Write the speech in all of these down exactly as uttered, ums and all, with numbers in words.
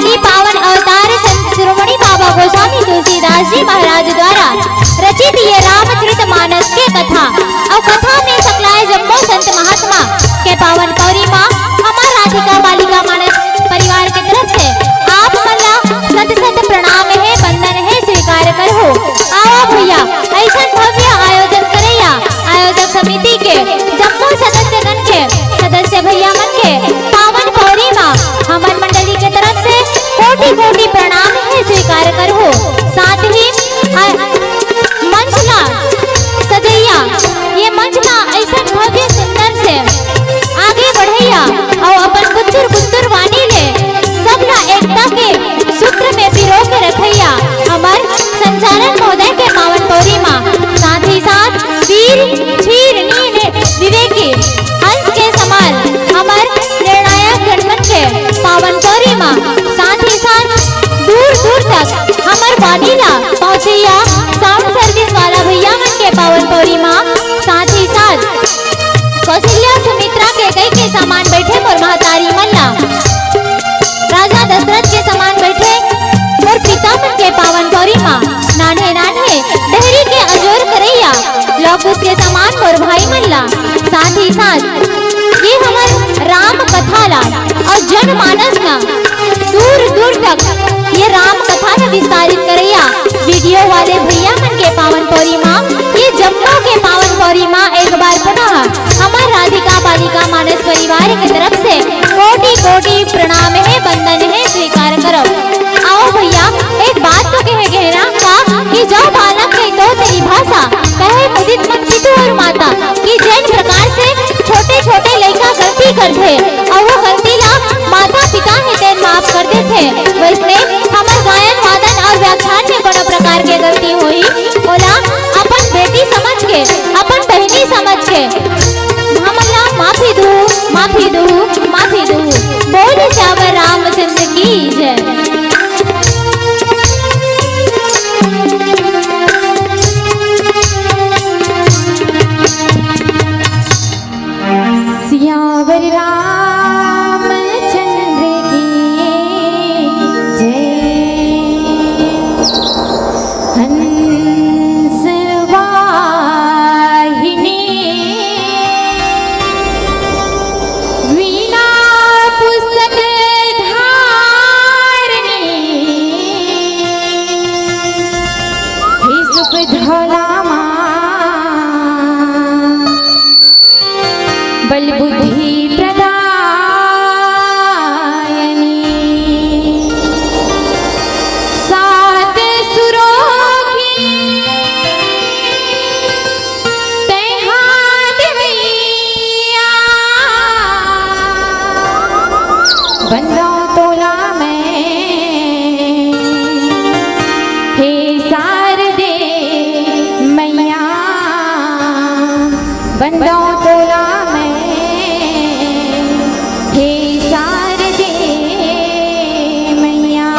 पावन अवतार संत शिरोमणि बाबा गोस्वामी तुलसीदास जी महाराज द्वारा रचित ये रामचरित मानस के कथा अउ कथा में सकलाय जम्मो संत महात्मा के पावन पौरी मा हमर राधिका बालिका मानस परिवार के तरफ से आप मन ला सत सत प्रणाम हे, वंदन हे, स्वीकार करहु। आवा भैया, अइसन भव्य आयोजन करैया आयोजक समिति के जम्मो सदस्यगण के, सदस्य भैया मन के पावन पौरी मा हमर मंडली के तरफ से कोटि कोटि प्रणाम हे, स्वीकार करहु। साथ ही अ, मंच ला सजैया ये मंच ला अइसन भव्य सुंदर से आगे बढ़ैया अउ अपन गुत्तुर गुत्तुर वाणी ले सबला एकता के सूत्र में पिरो के रखैया हमर संचालन महोदय के पावन पौरी मा, साथ ही साथ वीर धीर नीन विवेकी हंस के समान हमर निर्णायक गणमन के पावन पौरी मा, साथ ही साथ दूर दूर तक हमर वाणी ला पहुंचैया साउंड सर्विस वाला भैया मन के पावन पौरी मा, साथ ही साथ कौशल्या सुमित्रा के कई के समान बैठे मोर महतारी मन ला, राजा दशरथ के समान बैठे मोर पिता मन के पावन पौरी मा, नान्हे नान्हे डहरी के अजोर करैया लौकुश के समान मोर भाई मन ला, साथ ही साथ ये हमर राम कथा ला अउ जनमानस ला दूर दूर तक ये राम कथा ला विस्तारित करैया वीडियो वाले भैया मन के पावन पौरी मा, ये जम्मो के पावन पौरी मा एक बार पुनः हमर राधिका बालिका मानस परिवार के तरफ से कोटि कोटि प्रणाम हे, वंदन हे, स्वीकार करव। आओ भैया, एक बात तो कहे गए ना का कि जौ बालक कहि तो तेरी भाषा, कहे मुदित मन पितु अउ माता, कि जेन प्रकार से छोटे छोटे लइका गलती करथे अउ वो गलती ला माता पिता हे तेन माफ कर देथे, वइसने हमर गायन वादन अउ व्याख्यान में कोनो प्रकार के गलती होही, ओला अपन बेटी समझ के, अपन बहिनी समझ के, हमन ला माफी दू, माफी दू, माफी दू। बोल सियावर रामचंद्र की जय। सियावर रामचंद्र की जय। हंस वाहिनी वीणा पुस्तक धारिणी, हे सुख धौला माँ, बल बुद्धि प्रदायनी, सात सुरों की तैं हाथ मैया, बंदौ तोला मैं, हे शारदे मैया, बंदौ तोला मैं, हे शारदे मैया।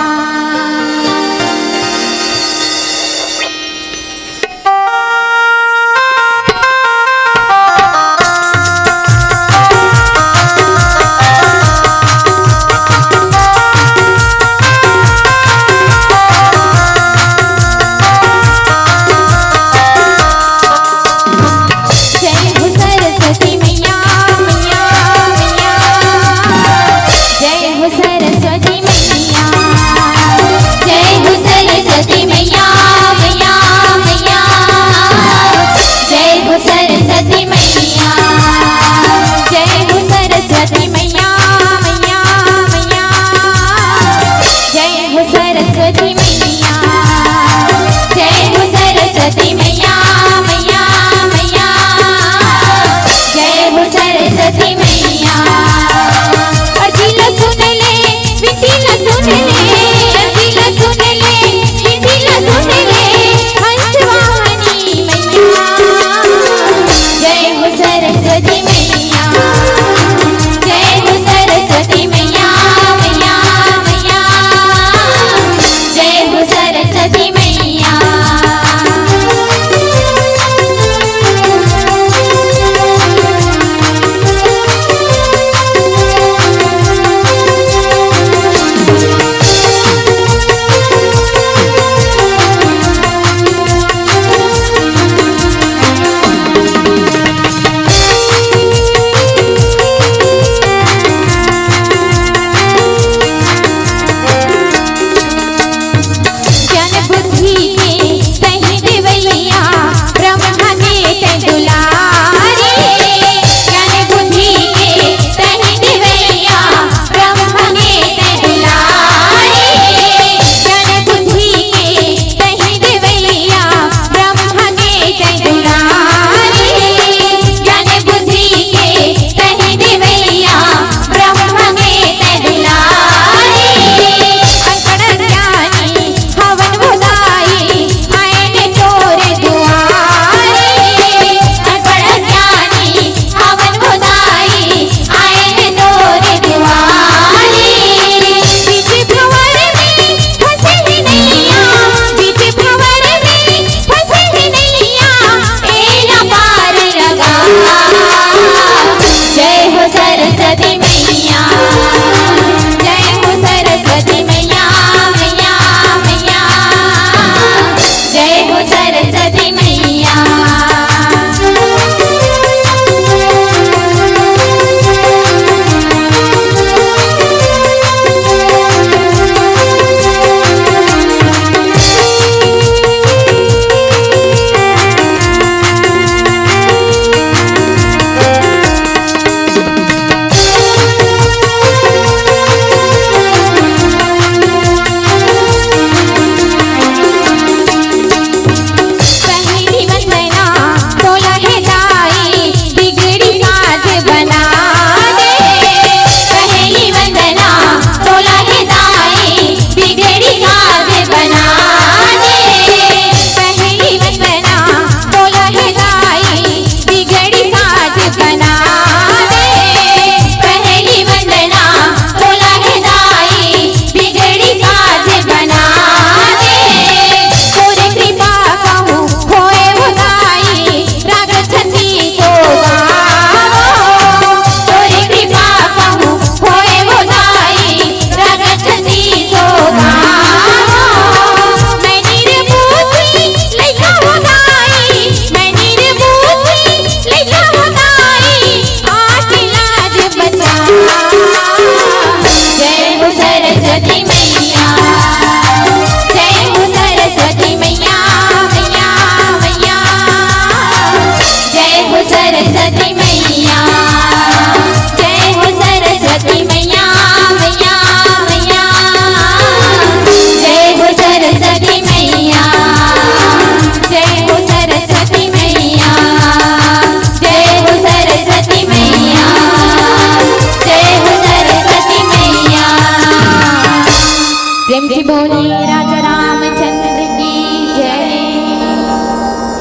प्रेम से बोलिए राजा रामचंद्र की जय।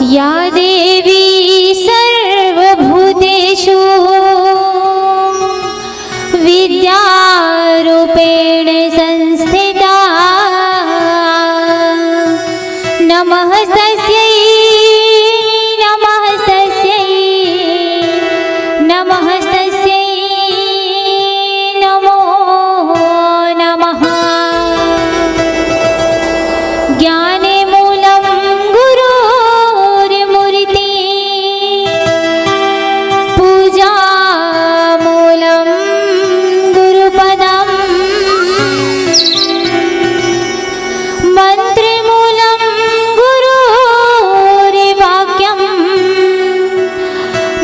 या देवी सर्वभूतेषु विद्यारूपेण संस्थिता। नमस्तस्यै, नमस्तस्यै, नमस्तस्यै नमो नमः। ज्ञाने मूलं गुरोर्मूर्ति, पूजा मूलं गुरुपदम्। मन्त्रमूलं गुरोर्वाक्यम्,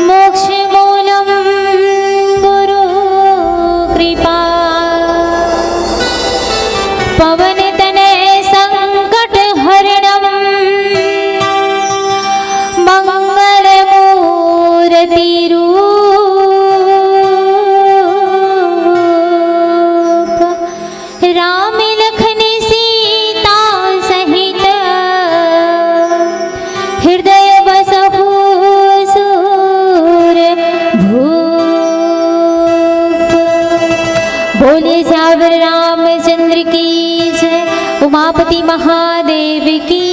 मोक्षमूलं गुरु कृपा। पवन तनय संकट हरणम्, मंगल मूर्ति रूप। राम लखन सीता सहित, हृदय बसहु सुर भूप। बोले सियावर रामचंद्र की जय, उमापति महादेव की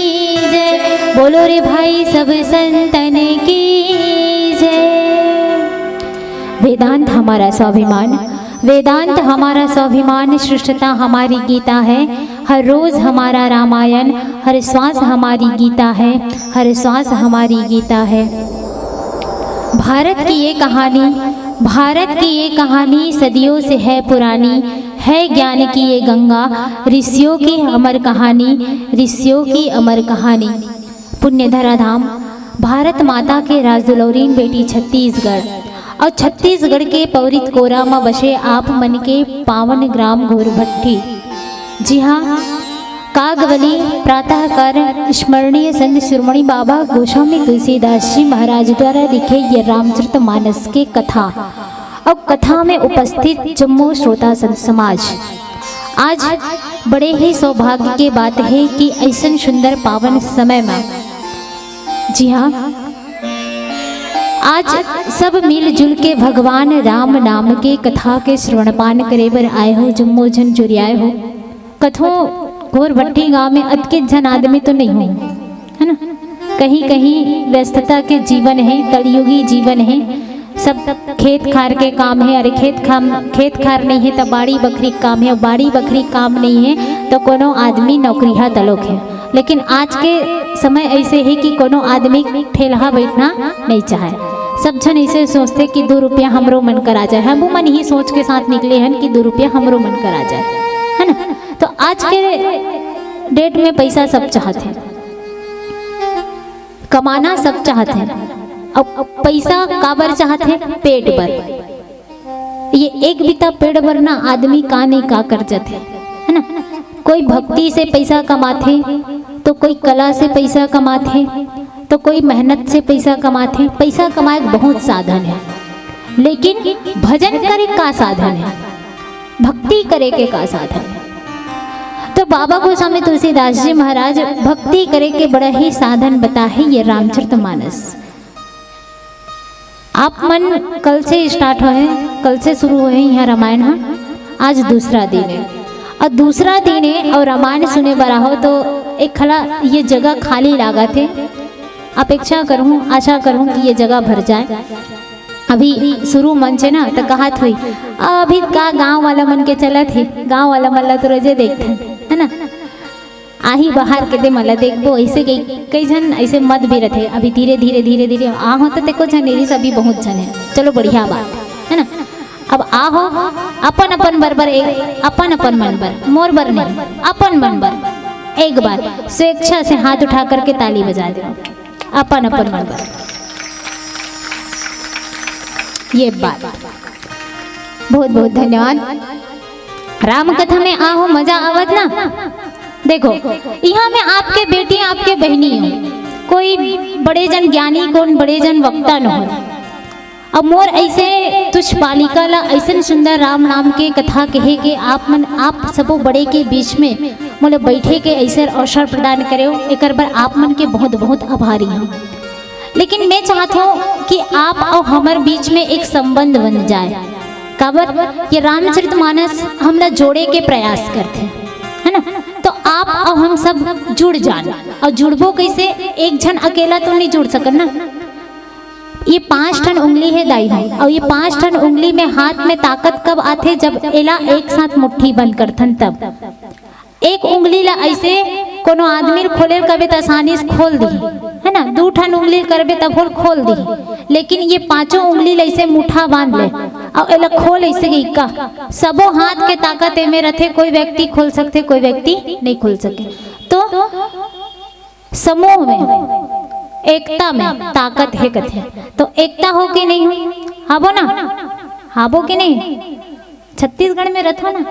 जय। बोलो रे भाई सब संतन की जय। वेदांत हमारा स्वाभिमान, वेदांत हमारा स्वाभिमान, श्रेष्ठता हमारी गीता है। हर रोज हमारा रामायण, हर श्वास हमारी गीता है, हर श्वास हमारी गीता है। भारत की ये कहानी, भारत की ये कहानी सदियों से है पुरानी, है ज्ञान की ये गंगा, ऋषियों की अमर कहानी, ऋषियों की अमर कहानी। पुण्य धरा धाम, भारत माता के राजदुलौरीन बेटी छत्तीसगढ़, और छत्तीसगढ़ के पवित्र कोरा म बसे आप मन के पावन ग्राम घोरभट्टी। जी हाँ, कागवली प्रातः काल स्मरणीय संत शिरोमणि बाबा गोस्वामी तुलसीदास जी महाराज द्वारा लिखे ये रामचरित मानस के कथा और कथा में उपस्थित जम्मो श्रोता संत समाज, आज बड़े ही सौभाग्य के बात है कि ऐसन सुंदर पावन समय में, जी हाँ, आज सब मिलजुल के भगवान राम नाम के कथा के श्रवण पान करे बर आए हो, जम्मो झन जुरियाए हो। कथो घोरभट्टी गांव में अतके झन आदमी तो नहीं हो, है ना? कहीं कहीं व्यस्तता के जीवन है, कलयुगी जीवन है, सब खेत खार के काम है। अरे खेत खाम, खेत खार नहीं है तो बाड़ी बखरी के काम है, और बाड़ी बखरी के काम नहीं है तो कोनो आदमी नौकरिहा तलोक है। लेकिन आज के समय ऐसे है कि कोनो आदमी ठेलहा बैठना नहीं चाहे। सब झन ऐसे सोचते कि दो रुपया हमरो मन कर आ जाए। हम वो मन ही सोच के साथ निकले हैं कि दो रुपया हमरो मन कर आ जाए, है ना? तो आज के डेट में पैसा सब चाहत है, कमाना सब चाहत है। अब पैसा काबर चाहत है? पेट बर। ये एक बिता पेट बर ना आदमी का नहीं का कर जाथे, है ना? कोई भक्ति से पैसा कमाथे, तो कोई कला से पैसा कमाथे, तो कोई मेहनत से पैसा कमाथे। पैसा कमाए के बहुत साधन है, लेकिन भजन करे का साधन है, भक्ति करे के का साधन है? तो बाबा गोस्वामी तुलसीदास जी महाराज भक्ति करे के बड़ा ही साधन बताहे ये रामचरित मानस। आप मन कल से स्टार्ट होए, कल से शुरू होए यहाँ रामायण हा। आज दूसरा दिन है और दूसरा दिन है और रामायण सुने बर आहो तो एक खला ये जगह खाली लागत है। अपेक्षा करूँ, आशा करूँ कि ये जगह भर जाए। अभी शुरू मंच है ना, तो कहा थोई अभी का गांव वाला मन के चलत है, गांव वाला मन ला तो रोजे देखते हैं, है ना? आही बाहर के दे मला देखबो, ऐसे कई, कई झन ऐसे मत भी रथे। अभी धीरे, धीरे, धीरे, धीरे आहो तो देखो झन, एरी सभी बहुत झन है। चलो बढ़िया बात है ना। अब आहो अपन अपन बर बर, एक अपन अपन मन बर, मोर बर नहीं, अपन मन बर एक बार स्वेच्छा से हाथ उठा करके ताली बजा दो, अपन अपन मन बर। ये बात, बहुत बहुत धन्यवाद। राम कथा में आहो, मजा आवत ना। देखो, यहाँ में आपके बेटी, आपके बहनी हो, कोई बड़े जन ज्ञानी, कोन बड़े जन वक्ता न हो। अब मोर ऐसे तुछ बालिका ला ऐसन सुंदर राम नाम के कथा कहे के आप मन, आप सबो बड़े के बीच में मोला बैठे के ऐसे अवसर प्रदान करेव, एकर बर आप मन के बहुत बहुत आभारी हूँ। लेकिन मैं चाहत हूँ कि आप और हमर बीच में एक संबंध बन जाए। काबर ये रामचरितमानस हमला जोड़े के प्रयास करथे, है ना? तो आप और हम सब जुड़ जान, और जुड़बो कैसे? एक झन अकेला तो नहीं जुड़ सकन ना। ये पांच ठन उंगली है दाई हो, और ये पांच ठन उंगली में हाथ में ताकत कब आथे? जब एला एक साथ मुट्ठी बंद करथन तब। एक उंगली ला ऐसे कोनो आदमी ल खोले ल कबे त आसानी से खोल दिही, है ना? दू ठन उंगली ल करबे तब खोल, खोल दिही, लेकिन ये पांचों उंगली ला ऐसे मुट्ठा बांध ले और एला खोल ऐसे गई का, सबो हाथ के ताकत एमे रथे। कोई व्यक्ति खोल सकथे, कोई व्यक्ति नहीं खोल सके। तो समूह में, एकता में ताकत है कथे। तो एकता हो कि नहीं हो? हाबो ना? हाबो कि नहीं? छत्तीसगढ़ में रथो ना,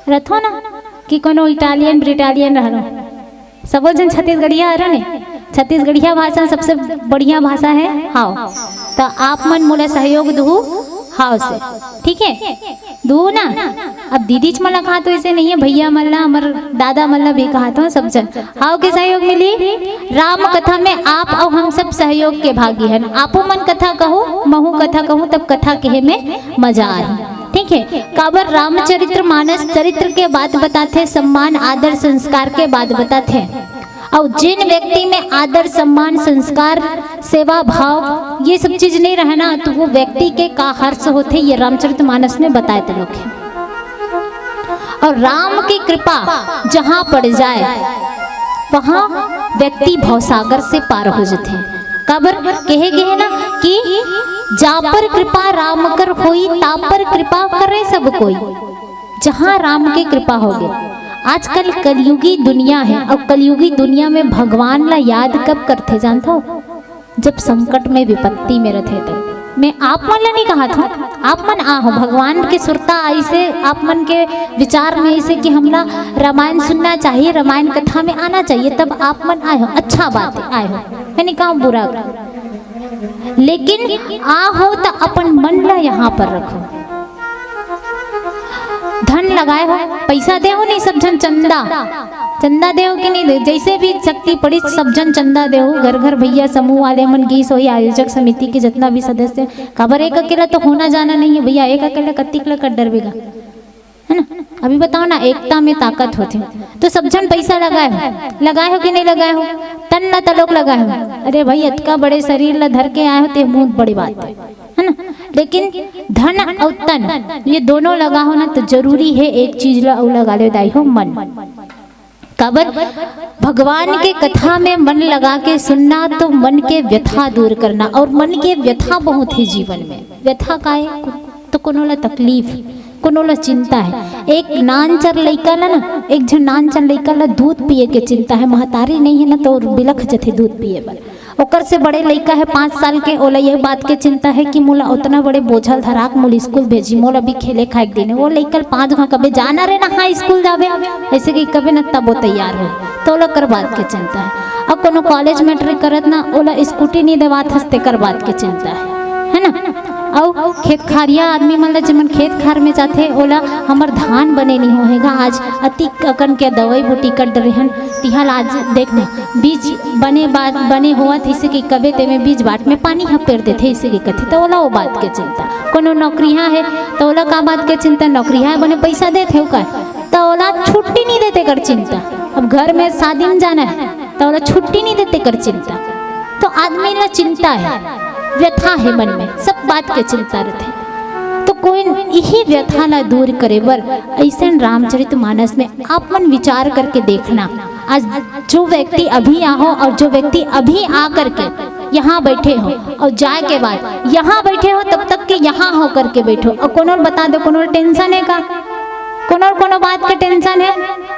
रथो ना कि कोनो इटालियन ब्रिटालियन रहो, सबो झन छत्तीसगढ़िया हरो ने। छत्तीसगढ़िया भाषा सबसे बढ़िया भाषा है। हाव, तो आप मन मोला सहयोग दू हाव से, ठीक है? दू ना। अब दीदी च मन ला कहा तो ऐसे नहीं है, भैया मन ला, हमर दादा मन ला भी कहा तो सब झन हाव के सहयोग मिली। राम कथा में आप और हम सब सहयोग के भागी हन। आपो मन कथा कहू, महू कथा कहू, तब कथा कहे में मजा आही। ठीक है, काबर रामचरित्र मानस चरित्र के बात बताथे, सम्मान आदर संस्कार के बात बताथे। और जिन व्यक्ति में आदर सम्मान संस्कार सेवा भाव ये सब चीज नहीं रहना, तो वो व्यक्ति के का हर्ष होथे, ये रामचरित मानस में बताए तलोक है। और राम की कृपा जहाँ पड़ जाए, वहाँ व्यक्ति भवसागर से पार हो जाते हैं। काबर कहे गए ना कि जा पर कृपा राम कर होई, ता पर कृपा करे सब कोई। जहाँ राम के कृपा हो गए। आजकल कलयुगी दुनिया है, और कलयुगी दुनिया में भगवान ला याद कब करथे जानथो? जब संकट में, विपत्ति में रथे तब। मैं आप मन ला नहीं कहा था, आप मन आहो, भगवान के सुरता आई से आप मन के विचार में ऐसे कि हमला रामायण सुनना चाहिए, रामायण कथा में आना चाहिए, तब आप मन आए हो, अच्छा बात है, आए हो, मैं नहीं कहा बुरा कर, लेकिन आहो तो अपन मन ला यहाँ पर रखो। धन लगाए हो, पैसा दे हो, नहीं सब झन चंदा, चंदा दे हो कि नहीं दे? जैसे भी शक्ति पड़ी सब झन चंदा दे हो, घर घर भैया समूह वाले मन गीस हो या आयोजक समिति के जितना भी सदस्य, काबर एक अकेला तो होना जाना नहीं है भैया, एक अकेला कत्तिक ला कर डरबेगा, है ना? अभी बताओ ना, एकता में ताकत होथे। तो सब झन पैसा लगाए हो, लगाए हो कि नहीं लगाए हो? तन ला तलोक लगाए हो। अरे भाई, इतका बड़े शरीर ला धर के आए हो, ते बहुत बड़ी बात है, है ना? लेकिन धन और तन ये दोनों लगा हो ना, तो जरूरी है एक चीज ला और लगा ले दाई हो, मन। काबर भगवान के कथा में मन लगा के सुनना तो मन के व्यथा दूर करना, और मन के व्यथा बहुत है जीवन में। व्यथा का है? तो कोनो ला तकलीफ, कोनो ला चिंता है। एक नानचर लइका ला ना, एक झन नानचर लइका ला दूध पिए के चिंता है, महतारी नहीं है ना तो बिलख जथे दूध पिए बर। ओकर से बड़े लइका है पाँच साल के, ओला ये बात के चिंता है कि मोला उतना बड़े बोझल धराक मोला स्कूल भेजी, मोला भी खेले खाए के दिन। वो लइका पाँच घा कबे जाना रे ना, हाँ स्कूल जाबे, ऐसे कि कबे ना तब वो तैयार हो, तो ओला कर बात के चिंता है। अब कोनो कॉलेज में एंट्री करत ना, ओला स्कूटी नहीं देवात हस, तेकर बात के चिंता है, है ना? अउ खेत खारिया आदमी मन ला, जेमन खेत खार में जाथे, ओला हमर धान बने नहीं होहे गा, आज अतिक अकन के दवाई बूटी कर डरे हन, तिहा ला आज देखना बीज बने बात बने होवत, इसे कि कबे तेमे बीज बाट में पानी ह पेर देथे, इसे कि कथे, तो ओला वो बात के चिंता। कोनो नौकरिया है, तो ओला का बात के चिंता? नौकरिया है, बने पैसा देथे ओकर, तो ओला छुट्टी नहीं देते कर चिंता। अब घर में शादी में जाना है, तो ओला छुट्टी नहीं देते कर चिंता। तो आदमी ला चिंता है, व्यथा है मन में, सब बात के चिंता रहते। तो कोई यही व्यथा ला दूर करे बर ऐसन रामचरित मानस में आप मन विचार करके देखना। आज जो व्यक्ति अभी आहो और जो व्यक्ति अभी आ करके यहाँ बैठे हो और जाए के बाद यहाँ बैठे हो, तब तक के यहाँ हो करके बैठो। और कोनो ल बता दो, कोनो ल टेंशन है का? कोनो ल कोनो बात के टेंशन है?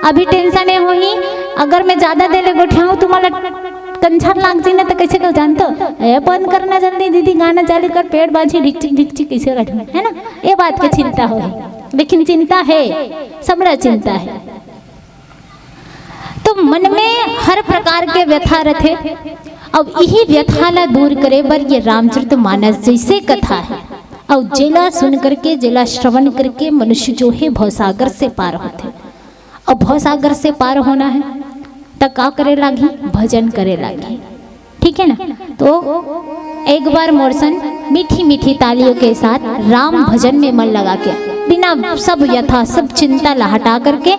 अभी टेंशन है होही, अगर मैं ज्यादा देर ले गोठियाहूँ तुम्हारा कंझर लाग जी ना, तो कैसे कहो जानते हो? ए, बंद करना जल्दी दीदी, गाना चालू कर, पेट बाजी ढिकचिक ढिकचिक कैसे रखना है ना, ये बात की चिंता होही। लेकिन चिंता है, सबरा चिंता है। तो मन में हर प्रकार के व्यथा रथे, अब इही व्यथा ला दूर करे बर ये रामचरित मानस जैसे कथा है, अउ जेला सुन करके, जेला श्रवण करके मनुष्य जो है भवसागर से पार होथे। अब भवसागर से पार होना है त का करे लागही? भजन करे लागही। ठीक है ना? तो एक बार मोर संग मीठी मीठी तालियों के साथ राम भजन में मन लगा के, बिना सब व्यथा, सब चिंता ला हटा करके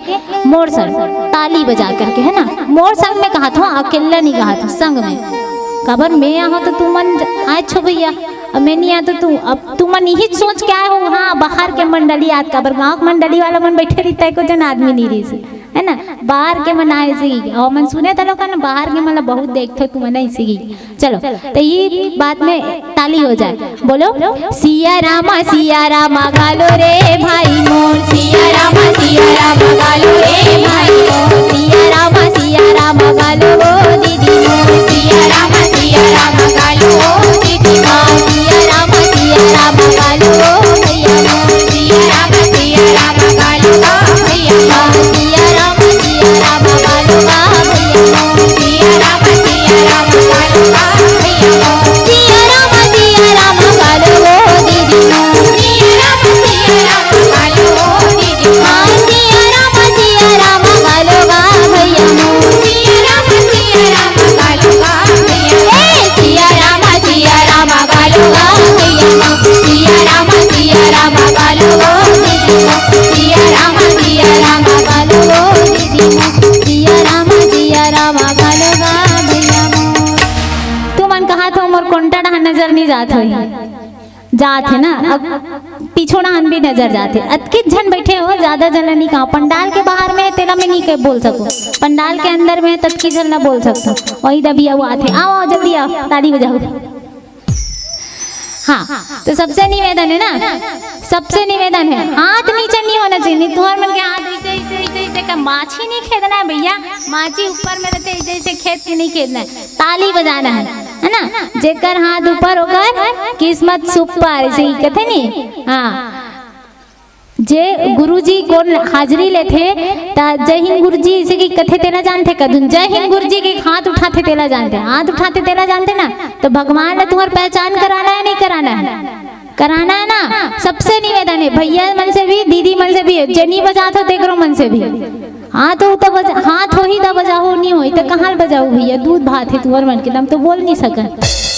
मोर संग ताली बजा करके, है ना? मोर संग में कहा था, अकेला नहीं कहा था, संग में। काबर मैं यहाँ तो तुमन आए छो भैया, अब मैं नहीं आया तो तू, अब तुमन यही सोच के आए हो, हाँ, बाहर के मंडली आत, काबर गाँव के मंडली वाला मन बैठे रहिथे, एको जन आदमी नहीं रहिस, है ना? बाहर के मन आए से ही, अउ मन सुने तलो का ना, बाहर के मन ला बहुत देखथे तुमन ऐसे ही। चलो, तो ये बात में ताली हो जाए, बोलो, सिया रामा सिया रामा गालो रे भाई मोर, सिया रामा सिया रामा गालो रे भाई मोर, सिया रामा सिया रामा गालो ओ दीदी मोर, सिया रामा सिया रामा गालो ओ दीदी माँ, सिया रामा सिया रामा गालो ओ भैया मोर, सिया रामा सिया रामा गालो ओ भैया माँ, सिया रामा सिया रामा गालो ओ भैया मोर, सिया रामा सिया रामा गालो ओ भैया मोर, सिया रामा सिया रामा गालो ओ दीदी मोर, सिया रामा सिया रामा गालो ओ दीदी माँ, सिया रामा सिया रामा गालो ओ भैया मोर, सिया रामा सिया रामा गालो ओ भैया मोर, ए सिया रामा सिया रामा गालो ओ भैया मोर, सिया रामा सिया रामा गालो ओ दीदी मोर, सिया रामा सिया रामा गालो ओ दीदी मोर, सिया रामा सिया रामा गालो ओ भैया मोर। तुमन कहा थो मोर कोंटा डहा नजर नहीं जात होही। जात हे ना, अब पीछू डहन भी नजर जात हे। अतके झन बैठे हो, ज्यादा झन ला नहीं कहा। पंडाल के बाहर में हे, तेला मैं नहीं कह, बोल सकूं। पंडाल के अंदर में हे, ततकी झन ला बोल सकता। वही दबिया हुआ थे। आओ, आओ, जल्दी आओ, ताली बजाओ। हाँ, तो सबसे निवेदन है ना, सबसे निवेदन है, हाथ नीचे नहीं होना चाहिए। नहीं, तुहर मन के हाथ ऐसे, ऐसे, ऐसे, ऐसे का माछी नहीं खेदना है भैया, माछी ऊपर में रहते, ऐसे, ऐसे खेद के नहीं खेदना है, ताली बजाना है, है ना? जेकर हाथ ऊपर ओकर किस्मत सुपर, ऐसे ही कथे नहीं? हाँ, जे गुरुजी कोन हाजिरी लेथे, त जय हिंद गुरुजी इसे की कथे तेला जानथे कदुन, जय हिंद गुरुजी के हाथ उठाथे तेला जानथे, हाथ उठाथे तेला जानथे ना, तो भगवान ने तुम्हार पहचान कराना है, नहीं कराना है? कराना है ना। सबसे निवेदन है, भैया मन से भी, दीदी मन से भी, जे नहीं बजात हो तेकरो मन से भी, हाथ हो त बजा, हाथ होही त बजाहू, नहीं होही त कहाँ ल बजाहू भैया? दूध भात है तुहर मन के, हम तो बोल नहीं सकन,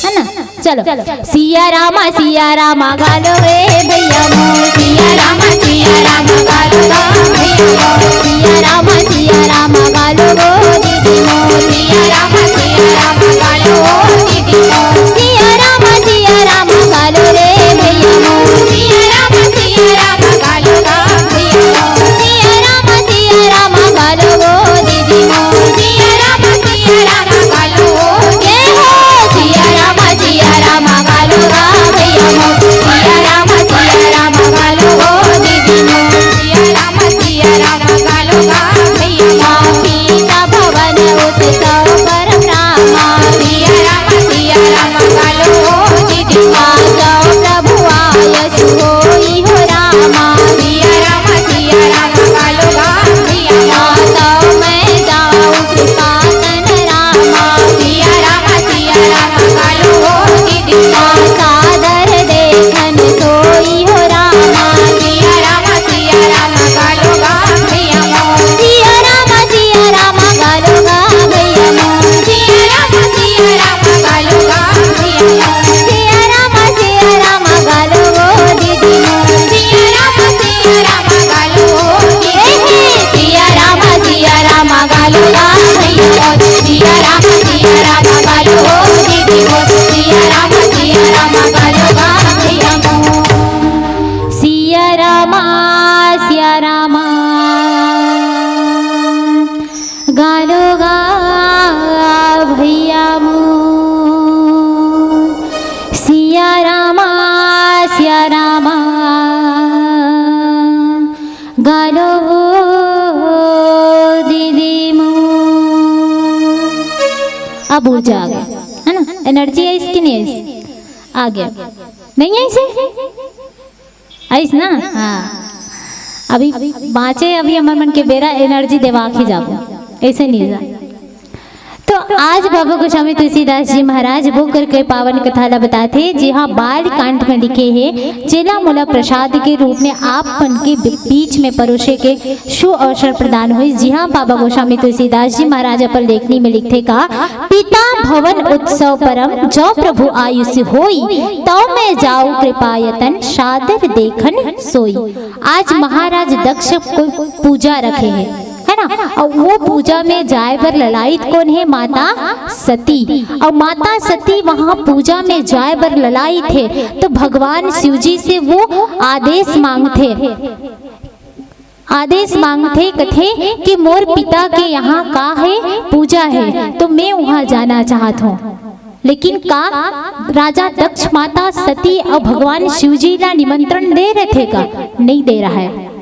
है ना? चलो, सिया रामा सिया रामा गालो रे भैया मोर, सिया रामा सिया रामा गालो रे भैया मोर, सिया रामा सिया रामा गालो ओ दीदी मोर, सिया रामा सिया रामा गालो ओ दीदी मोर, सिया रामा सिया रामा गालो रे भैया मोर, सिया रामा सिया रामा गालो ओ भैया मोर, सिया रामा सिया रामा गालो ओ दीदी मोर, सिया रामा सिया रामा गालो ओ, जय हो। सिया रामा सिया रामा गालो ओ भैया मोर, सिया रामा सिया रामा गालो ओ दीदी मोर, सिया रामा सिया रामा गालो ओ भैया मोर, सीता भवन उत्सव परम रामा, सिया रामा सिया रामा गालो ओ दीदी मोर, जाओ प्रभु आयस होई हो रामा, सिया रामा सिया रामा गालो ओ भैया मोर, तो मैं जाऊं कृपा तन रामा, सिया रामा सिया रामा गालो ओ दीदी मोर, सादर देखन सोई हो रामा, सिया रामा सिया रामा गालो ओ भैया मोर, सिया रामा सिया रामा गालो ओ भैया मोर, सिया रामा सिया रामा गालो ओ भैया मोर, सिया रामा सिया रामा गालो ओ दीदी मोर, सिया रामा सिया रामा गालो ओ दीदी मोर, सिया रामा सिया रामा गालो ओ भैया मोर, सिया रामा सिया रामा गालो ओ दीदी मोर, सिया रामा सिया रामा गालो ओ भैया मोर। सिया रामा सिया रामा गालो ओ भैया मोर, सिया रामा सिया रामा गालो ओ दीदी मोर। अब ऊर्जा आ गया, है ना? एनर्जी है इसकी, नहीं है इस-, आ गया, नहीं है इसे? आइस ना? हाँ, अभी बाँचे, अभी हमर मन के बेरा एनर्जी देवा के जाबो, ऐसे नहीं जा। तो आज बाबा गोस्वामी तुलसीदास जी महाराज वो करके पावन कथा ला बताथे, जिहाँ बाल कांड में लिखे हे, "जेला मोला प्रसाद के रूप में आप मन के बी-, बीच में परोसे के शुभ अवसर प्रदान होइस।" जिहाँ बाबा गोस्वामी तुलसीदास जी महाराज अपन लेखनी में लिखथे का, "पिता भवन उत्सव परम, जो प्रभु आयुष होई, तव मैं जाऊ कृपायतन, सादर देखन सोई।" आज महाराज दक्ष को पूजा रखे हे, है ना? अउ वो पूजा में जाए बर ललाइत कोन हे? माता सती। अउ माता सती वहाँ पूजा में जाए बर ललाइत हे, तो भगवान शिव जी से वो आदेश मांगथे, आदेश मांगथे, कथे कि मोर पिता के यहाँ का हे? पूजा हे, तो मैं वहाँ जाना चाहत हूँ। लेकिन का राजा दक्ष माता सती अउ भगवान शिव जी ला निमंत्रण दे रहे थे का? नहीं दे रहा है।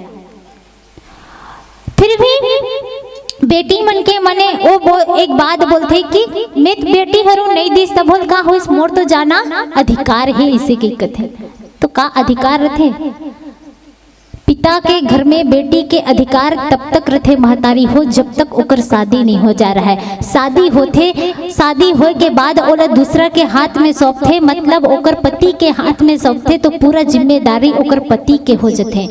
फिर भी बेटी मन के मने वो बो-, एक बात बोलथे कि "मैं तो बेटी हरू, नहीं दिस तभोल का होइस, मोर तो जाना अधिकार हे," इसे के कथे। तो का अधिकार रथे? पिता के घर में बेटी के अधिकार तब तक रथे महतारी हो, जब तक ओकर शादी नहीं हो जा रहा है। शादी होथे, शादी होए के बाद ओला दूसरा के हाथ में सौंपथे, मतलब ओकर पति के हाथ में सौंपथे, तो पूरा जिम्मेदारी ओकर पति के हो जथे,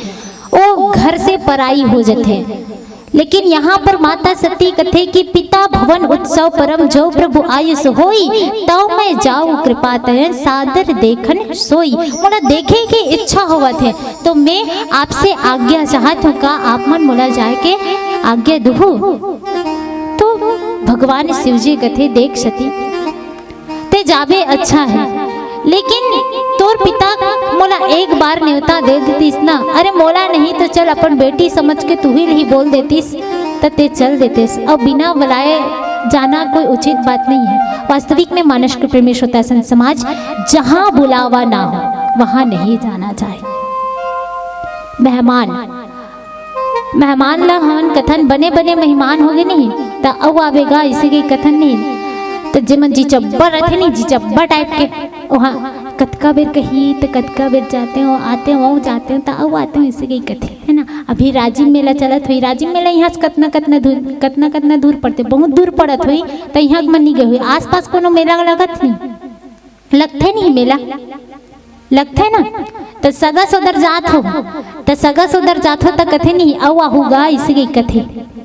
ओ घर से पराई हो जथे। लेकिन यहाँ पर माता सती कथे कि "पिता भवन उत्सव परम, जो प्रभु आयुष होई, तव मैं जाऊ कृपा तयन, सादर देखन सोई।" मोला देखे के इच्छा होवत हे, तो मैं आपसे आज्ञा चाहत हूँ, का आप मन मोला जाए के आज्ञा दुहू? तो भगवान शिव जी कथे, "देख सती, ते जाबे अच्छा है, लेकिन तोर पिता मोला एक बार नेवता दे देतिस ना, अरे मोला नहीं तो चल अपन बेटी समझ के तुही ल ही बोल देतिस, त ते चल देतेस। अब बिना बुलाए जाना कोई उचित बात नहीं है।" वास्तविक में मानस के प्रेमी श्रोता संत समाज, जहाँ बुलावा ना हो, वहाँ नहीं जाना चाहिए। मेहमान, मेहमान ला हमन कथन, "बने बने मेहमान होगे नहीं, त अउ आबे गा," इसे के कथन नहीं। त जेमन जिचब्बा रथे नहीं, जिचब्बा टाइप के, ओहा कतका बेर कही, त कतका बेर जाते हो, आते हो, जाते हो, त अउ आते हो, इसे के कथे, है ना। अभी राजिम मेला चलत होई, राजिम मेला यहाँ से कतना कतना दूर, कतना कतना दूर पड़थे, बहुत दूर पड़त होई, त यहाँ के मन नहीं गए होई। आसपास कोनो मेला लगत नहीं, लगथे नहीं मेला, लगथे ना, त सगा सोदर जात हो, त सगा सोदर जात हो, त कथे नहीं, "अउ आहू गा," इसे के कथे,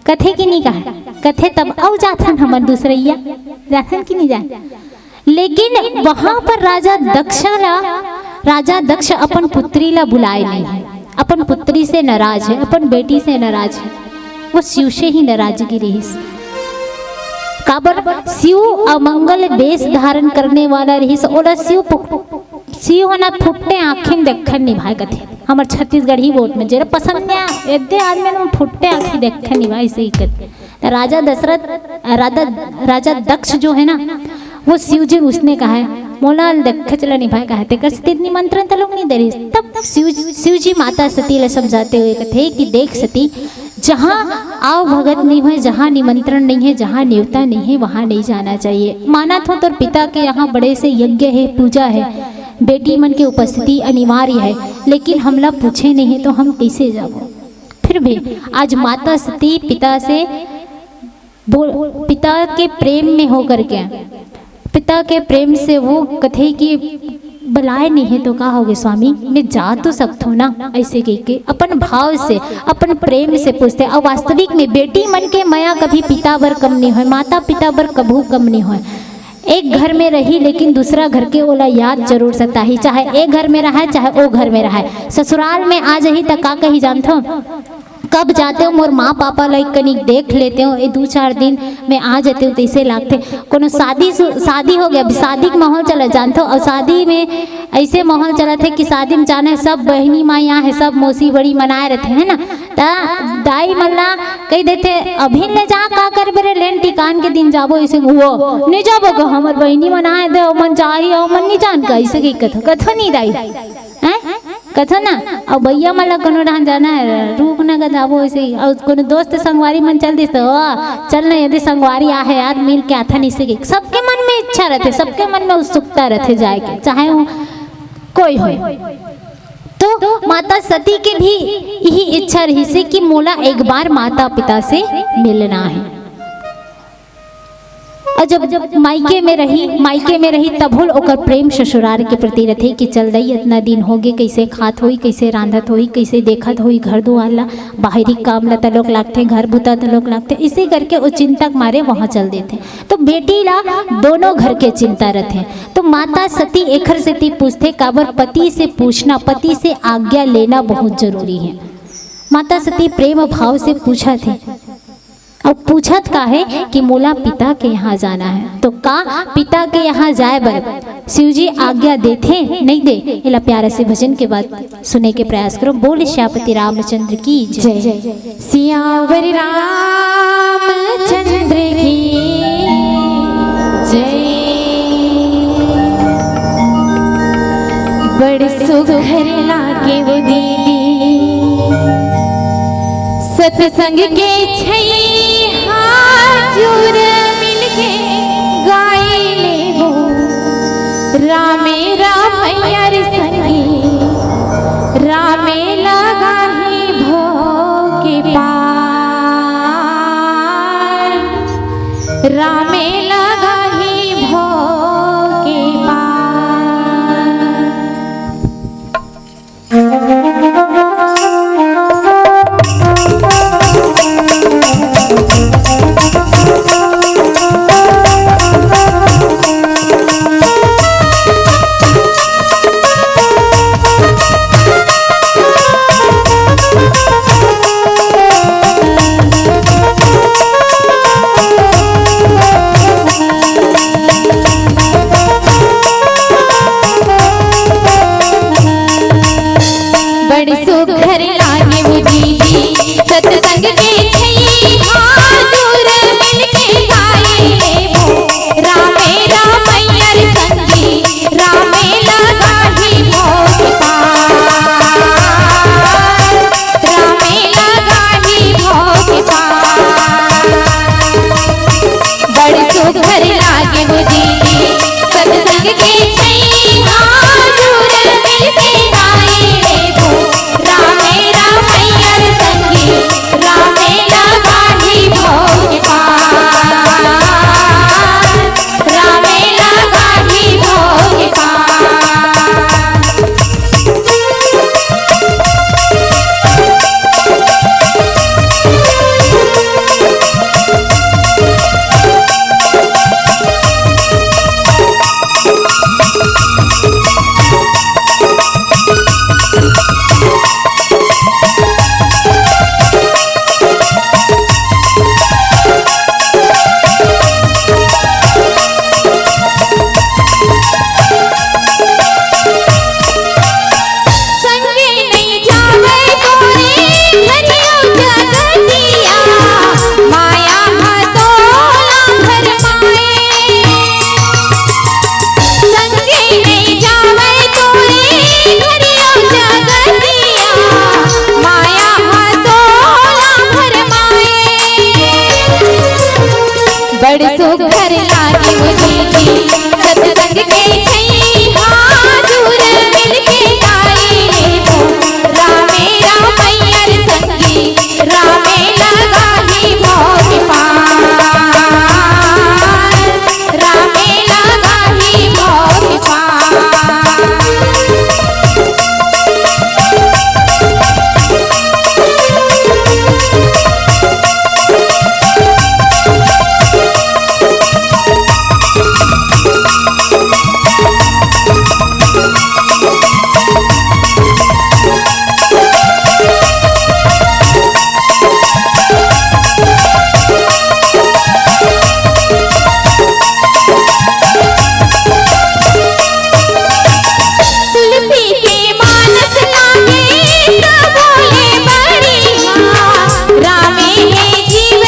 कथे कि नहीं कहे? कथे तब अउ जाथन हमन दूसरैया, जाथन कि नहीं जान? लेकिन वहां पर राजा दक्ष ला, राजा दक्ष अपन पुत्री ला बुलाए नहीं है, अपन पुत्री से नाराज है, अपन बेटी से नाराज है, वो शिव से ही नाराजगी रहिस। काबर? शिव अमंगल वेश धारण करने वाला रहिस, ओला शिव पुक-, शिव ह ना फुट्टे आँखी म देखन निभाय कथे। हमर छत्तीसगढ़ी बोल में जेला पसंद नइ आय, एदे आदमी मन फुट्टे आँखी देखन निभाय, अइसे ही कथे। त राजा दशरथ, राजा, राजा दक्ष जो है ना, वो शिव जी उसने कहा है, "मोला ल देखे चला निभाय," कहा, तेकर सेती निमंत्रण त लोग नइ दे रहिस। तब शिव, शिव जी माता सती ला समझाते हुए कथे कि देख सती, जहाँ आव भगत नइ होय, जहाँ निमंत्रण नइ हे, जहाँ नेवता नइ हे, वहाँ नइ जाना चाहिए। मानत हों तोर पिता के यहाँ बड़े से यज्ञ हे, पूजा हे, बेटी मन के उपस्थिति अनिवार्य हे, लेकिन हमला पूछे नइ हे तो हम कइसे जाबो? फिर भी आज माता सती पिता से बोल, पिता के प्रेम में होकर के, पिता के प्रेम से वो कथे कि बलाय नइ हे तो का होगे स्वामी, मैं जा तो सकथों ना, अइसे कहिके अपन भाव से, अपन प्रेम से पूछथे। अउ वास्तविक में बेटी मन के मया कभी पिता बर कम नइ होय, माता पिता बर कभू कम नइ होय। एक घर में रही लेकिन दूसरा घर के ओला याद जरूर सताही, चाहे ए घर में रहय चाहे ओ घर में रहय। ससुराल में आ जाही त का कही जानथो? कब जाते हो मोर माँ पापा ला एक कनिक देख लेते हो, ए दू चार दिन में आ जाते हो, तइसे लागथे। कोनो शादी सु-, शादी हो गया, अभी शादी के माहौल चला जानथो, अउ शादी में अइसे माहौल चलत हे कि शादी में जाना हे, सब बहिनी माँ यहाँ हे, सब मौसी बड़ी मनाए रहिथे, है ना? त दाई मन ला कहि देथे, "अभी ले जा, का करबे रे, लेन टिकान के दिन जाबो," अइसे वो, "नइ जाबो गा, हमर बहिनी मन आए दे, ओमन जाही, ओमन नइ जान का," अइसे कहि कथो, कथो नइ दाई, हैं? कथो ना, अउ भैया मन ला कोनो डहान जाना हे, "रुक ना गा, जाबो," अइसे ही। अउ कोनो दोस्त संगवारी मन चल दिस त, "ओ, चल ना, एदे संगवारी आहे यार, मिल के आथन," अइसे कहि। सबके मन में इच्छा रहिथे, सबके मन में उत्सुकता रहिथे जाए के, चाहे वो कोई होय। तो माता सती के भी यही इच्छा रहिसे कि मोला एक बार माता पिता से मिलना हे। और जब, जब मायके में रही, मायके में रही, तभो ल ओकर प्रेम ससुरार के प्रति रथे कि चल दई, इतना दिन होगे, कइसे खात होई, कइसे रांधत होई, कइसे देखत होई घर दुआर ला, बाहरी काम ला तलोक लागथे, घर बुता तलोक लागथे, इसे करके वो चिंता के मारे वहाँ चल देथे। तो बेटी ला दोनों घर के चिंता रथे। तो माता सती एखर सेती पूछथे, काबर पति से पूछना, पति से आज्ञा लेना बहुत जरूरी है। माता सती प्रेम भाव से पूछत हे, अउ पूछत का हे कि मोला पिता के यहाँ जाना है। तो का पिता के यहाँ जाए बर शिव जी आज्ञा देथे, नहीं दे? एला प्यारा से भजन के बाद सुने के प्रयास करो। बोल श्यामपति रामचंद्र की जय। जय। सियावर रामचंद्र की जय। बड़ सुघर लागे वो दीदी, सतसंग के छैया जुर मिलके गाई लेबो। रामे रामैया रे संगी, रामे लगाही भोग के पार, रामे लगाही भोग के पार। बड़ सुघर लागे वो दीदी, सतसंग के छैया जुर मिलके गाए लेबो। रामे रामैया रे संगी, रामे लगाही भोग पार, रामे लगाही भोग पार। बड़ सुघर लागे वो दीदी, सतसंग के छैया जुर मिलके गाए लेबो। रामे रामैया रे संगी, रामे लगाही भोग पार, रामे लगाही भोग पार। संगे नइ जावय तोरे घरियो जगतिया, माया ह तोला भरमाए। संगे नइ जावय तोरे घरियो जगतिया, माया ह तोला भरमाए। बड़ सुघर लागे वो दीदी, सतसंग के छैया जुर मिलके गाए लेबो। रामे रामैया रे संगी, रामे लगाही भोग पार, रामे लगाही भोग पार। तुलसी के मानस लागे सबो ले बढ़िया, रामे हे जीव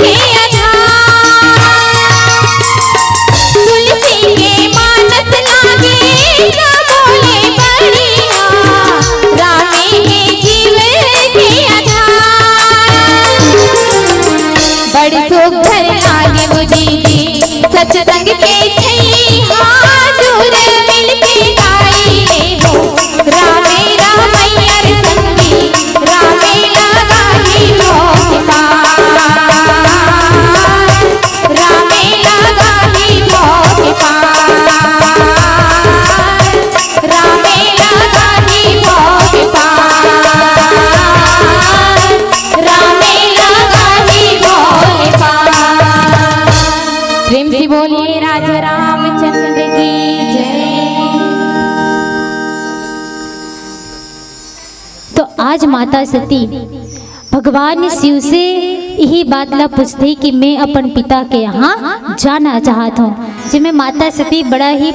के आधार। तुलसी के मानस लागे सबो ले बढ़िया, रामे हे जीव के आधार। बड़ सुघर लागे वो दीदी, सतसंग के छैया जुर मिलके गाए लेबो। रामे रामैया रे संगी, रामे लगाही भोग पार, रामे लगा आज माता सती भगवान शिव से यही बात ला पूछथे कि मैं अपन पिता के यहाँ जाना चाहत हूँ। जेमे माता सती बड़ा ही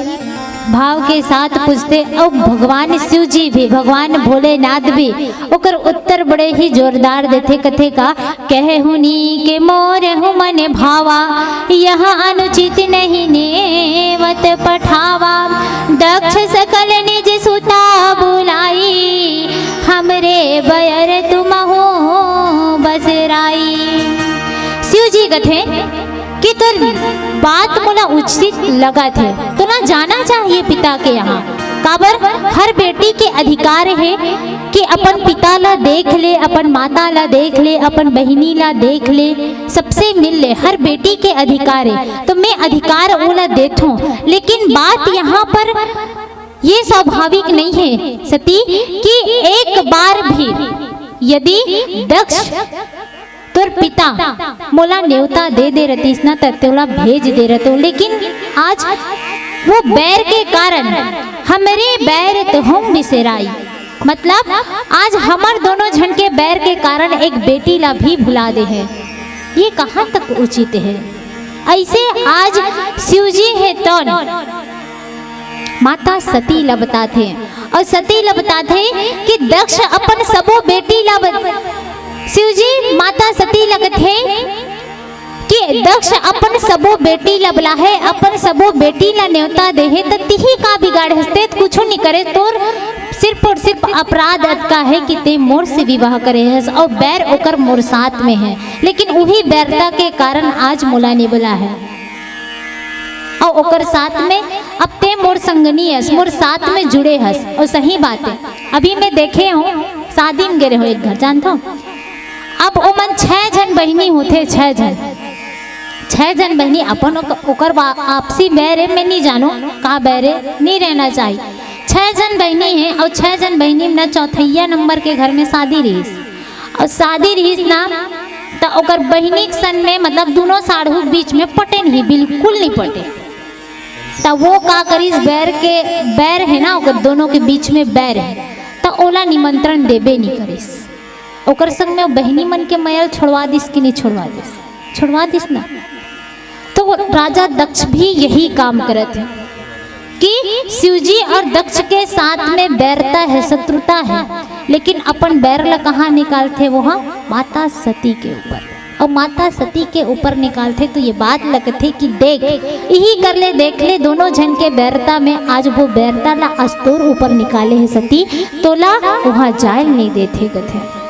भाव के साथ पूछथे, अउ भगवान शिव जी भी, भगवान भोलेनाथ भी ओकर उत्तर बड़े ही जोरदार देथे। कथे का, "कहहु नीक मोर हूँ मन भावा, यह अनुचित नहीं नेवत पठावा। दक्ष सकल निज सुता बुलाई, हमरे बयर तुमहु बसराई।" शिव जी कथे कि तोर बात मोला उचित लगत हे, तोला जाना चाहिए पिता के यहाँ। काबर, हर बेटी के अधिकार हे कि अपन पिता ला देख ले, अपन माता ला देख ले, अपन बहिनी ला देख ले, सबसे मिल ले, हर बेटी के अधिकार हे। तो मैं अधिकार ओला देथों, लेकिन बात यहाँ पर ये स्वाभाविक नहीं है सती कि एक बार भी यदि दक्ष तोर पिता मोला नेवता दे दे रतिस ना, त तोला भेज दे रहतो, लेकिन आज वो बैर के कारण हमरे बइर तुहूँ बिसराई, मतलब आज हमर दोनों झन के बैर के कारण एक बेटी ला भी भुला दे हे। ये कहाँ तक उचित हे? अइसे आज शिव जी हे तौन माता सती ला बताथे, अउ सती ला बताथे कि दक्ष अपन सबो बेटी ला बत-, शिव जी माता सती ला कथे कि दक्ष अपन सबो बेटी ला बलाहे, अपन सबो बेटी ला नेवता देहे, त तिही का बिगाड़े हस? ते कुछो नइ करे, तोर सिर्फ अउ सिर्फ अपराध अतका हे कि ते मोर से विवाह करे हस अउ बैर ओकर मोर साथ में हे, लेकिन उही बैरता के कारण आज मोला नइ बलाहे। अउ ओकर साथ में अब ते मोर संगनी हस, मोर साथ में जुड़े हस। अउ सही बात हे, अभी मैं देखे हूँ, शादी में गे रहे हूँ एक घर, जानथो, अब ओमन छह झन बहिनी होथे, छह झन, छह झन बहिनी अपन ओक-, ओकर बा-, आपसी बैर हे, मैं नइ जानों का बैर हे, नइ रहना चाही। छह झन बहिनी हे अउ छह झन बहिनी में ना चौथैया नंबर के घर में शादी रहिस। अउ शादी रहिस ना, त ओकर बहिनी के सन में, मतलब, दूनों साढ़ू के बीच में पटे नहीं, बिल्कुल नइ पटे। त वो का करिस, बैर के, बैर हे ना, ओकर दोनों के बीच में बैर हे, त ओला निमंत्रण देबे नइ करिस। ओकर संग में बहिनी मन के मया ल छोड़वा दिस कि नइ छोड़वा दिस? छोड़वा दिस ना। तो राजा दक्ष भी यही काम करत हे कि शिवजी अउ दक्ष के साथ में बैरता हे, शत्रुता हे, लेकिन अपन बैर ला कहाँ निकालथे? वो ह माता सती के ऊपर। अउ माता सती के ऊपर निकालथे तो ये बात लगथे कि देख, इही कर ले, देख ले, दोनों झन के बैरता में आज वो बैरता ला आज तोर ऊपर निकाले हे सती, तोला उहाँ जाय ल नइ देथे कथे।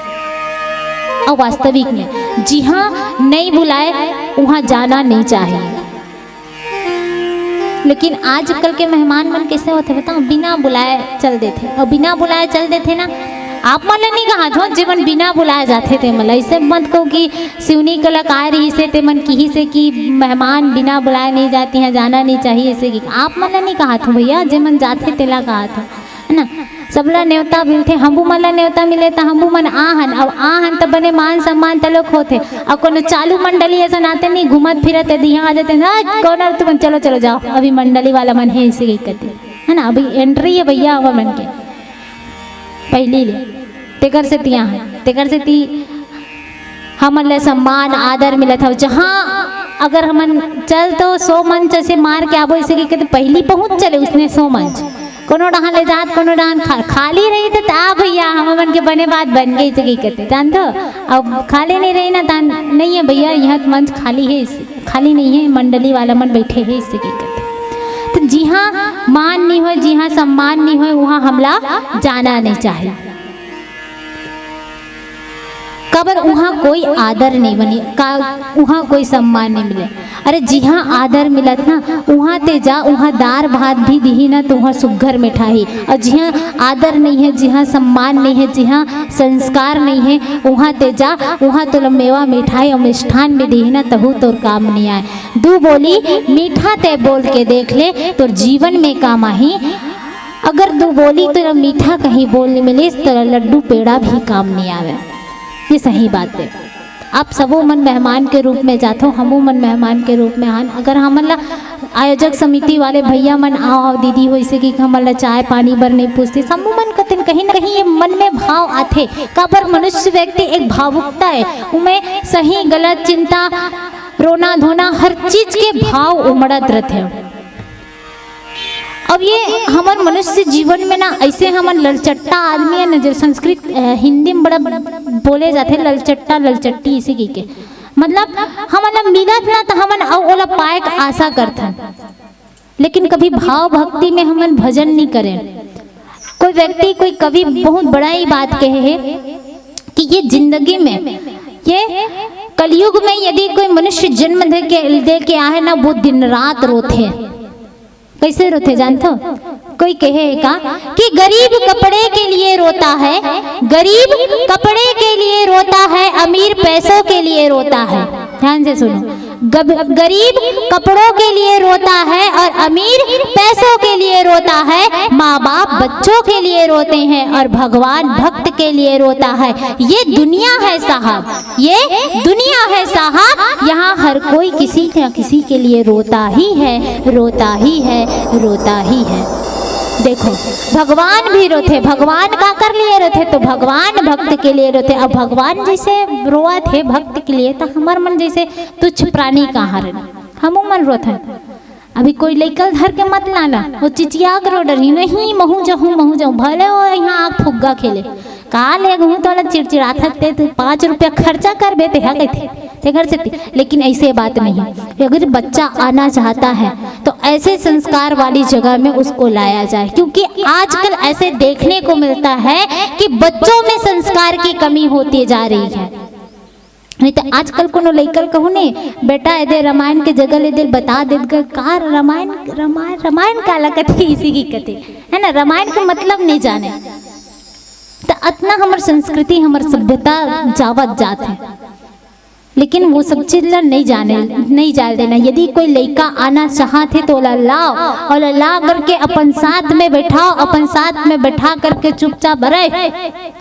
अउ वास्तविक में जिहाँ नइ बुलाय, उहाँ जाना नइ चाही। लेकिन आजकल के मेहमान मन कइसे होथे बताओ, बिना बुलाय चल देथे, अउ बिना बुलाय चल देथे ना। आप मन ल नइ कहत हों, जेमन बिना बुलाय जाथे ते मन ल। अइसे मत कहो कि सिवनी कला काय रहिसे, ते मन किहिसे कि मेहमान बिना बुलाय नइ जाय, तिहाँ जाना नइ चाही, अइसे कि आप मन ल नइ कहत हों भइया, जेमन जाथे तेला कहत हों, हे ना? सबला नेवता मिलथे, हमू मन ला नेवता मिले त हमू मन आहन, अउ आहन त बने मान सम्मान तलोक होथे। अउ कोनो चालू मंडली असन आथे नहीं, घूमत फिरत यदि इहाँ आ जाथे ना, "कौन हव तुमन, चलो चलो जाओ, अभी मंडली वाला मन हे," अइसे कहि कथे, हे ना? अभी entry हे भइया हमर मन के पहिली ले, तेकर सेती आहन, तेकर सेती हमन ला सम्मान आदर मिलत हव। जहाँ अगर हमन चल तो सौ मंच अइसे मार के आबो, अइसे कहि कथे पहिली पहुँच चले, उसने सौ मंच। कोनो डहान ले जात, कोनो डहान खा-, खाली रही त, "आ भइया, हमर मन के बने बात बन गे," अइसे कहि कथे, जानथो? अब खाली नइ रही ना, त, "नइ हे भइया, इहाँ त मंच खाली हे, अइसे, खाली नइ हे, मंडली वाला मन बइठे हे," अइसे कहि कथे। त जिहाँ मान नइ होय, जिहाँ सम्मान नइ होय, उहाँ हमला जाना नइ चाही। काबर उहाँ कोई आदर नइ बने, का उहाँ कोई सम्मान नइ मिले। अरे जिहाँ आदर मिलत ना, उहाँ ते जा, उहाँ दार भात भी दिही ना, तो उहाँ सुग्घर मिठाही। अउ जिहाँ आदर नइ हे, जिहाँ सम्मान नइ हे, जिहाँ संस्कार नइ हे, उहाँ ते जा, उहाँ तोला मेवा मिठाई अउ मिष्ठान भी दिही ना, तहू तोर काम नइ आय। दू बोली मीठा ते बोल के देख ले, तोर जीवन में काम आही। अगर दू बोली तोला मीठा कहीं बोल नइ मिलिस, तोला लड्डू पेड़ा भी काम नइ आवे। ये सही बात हे। आप सबो मन मेहमान के रूप में जाथो, हमू मन मेहमान के रूप में आन। अगर हमन ला आयोजक समिति वाले भैया मन, आओ, आओ दीदी हो, इसे कि हमन ला चाय पानी बर नहीं पूछते। समूह मन कतिन कहीं ना कहीं ये मन में भाव आथे, काबर मनुष्य व्यक्ति एक भावुकता है, उमें सही गलत चिंता, रोना धोना, हर चीज के भाव उमड़त रहथे। अब ये हमर मनुष्य जीवन में ना, ऐसे हमन ललचट्टा आदमी है ना, जो संस्कृत, अ, हिंदी में बड़ा बोले जाथे, ललचट्टा, ललचट्टी, इसे की के, मतलब, हमन ला मिलत ना, तो हमन अउ ओला पाए के आशा करथन, लेकिन कभी भाव भक्ति में हमन भजन नहीं करें। कोई व्यक्ति, कोई कवि बहुत बड़ा ही बात कहे है कि ये जिंदगी में, ये कलयुग में यदि कोई मनुष्य जन्म दे के, दे के आए ना, वो दिन रात रोथे। कैसे रोथे जानथो? कोई कहे का कि गरीब कपड़े के लिए रोता है, गरीब कपड़े के लिए रोता है, अमीर पैसों के लिए रोता है। ध्यान से सुनो, गब-, गरीब कपड़ों के लिए रोता है और अमीर पैसों के लिए रोता है, माँ बाप बच्चों के लिए रोते हैं और भगवान भक्त के लिए रोता है। ये दुनिया है साहब, ये दुनिया है साहब, यहाँ हर कोई किसी न किसी के लिए रोता ही है, रोता ही है, रोता ही है। देखो, भगवान भी रोथे, भगवान काकर लिए रोथे? तो भगवान भक्त के लिए रोथे। अब भगवान जैसे रोवत हे भक्त के लिए, तो हमर मन जैसे तुच्छ प्राणी कहाँ रहे, हमू मन रोथन। अभी कोई लइका धर के मत लाना, वो चिचिया के रो डरही, "नहीं, महू जाहूँ, महू जाहूँ।" भले वो यहाँ आग फुग्गा खेले, का ले गहूँ तोला चिड़चिड़ाथस ते, तू पाँच रुपया खर्चा करबे ते हा कहिथे, तेकर सेती। लेकिन ऐसे बात नहीं, अगर बच्चा आना चाहता है तो ऐसे संस्कार वाली जगह में उसको लाया जाए, क्योंकि आजकल ऐसे देखने को मिलता है कि बच्चों में संस्कार की कमी होती जा रही है। नहीं तो आजकल कोनो लइका ल कहूँ ने, "बेटा, एदे रामायण के जगह ले दे, बता देत ग, का रामायण, रामायण, रामायण काला कथे?" इसे की कथे, है ना, रामायण के मतलब नहीं जाने। तो अतना हमर संस्कृति, हमर सभ्यता जावत जात है, लेकिन वो सब चीज ला नहीं जाने, नहीं जाए देना। यदि कोई लइका आना चाहत है तो ओला लाओ, और ओला ला करके अपन साथ में बैठाओ, अपन साथ में बैठा करके चुपचाप रहे।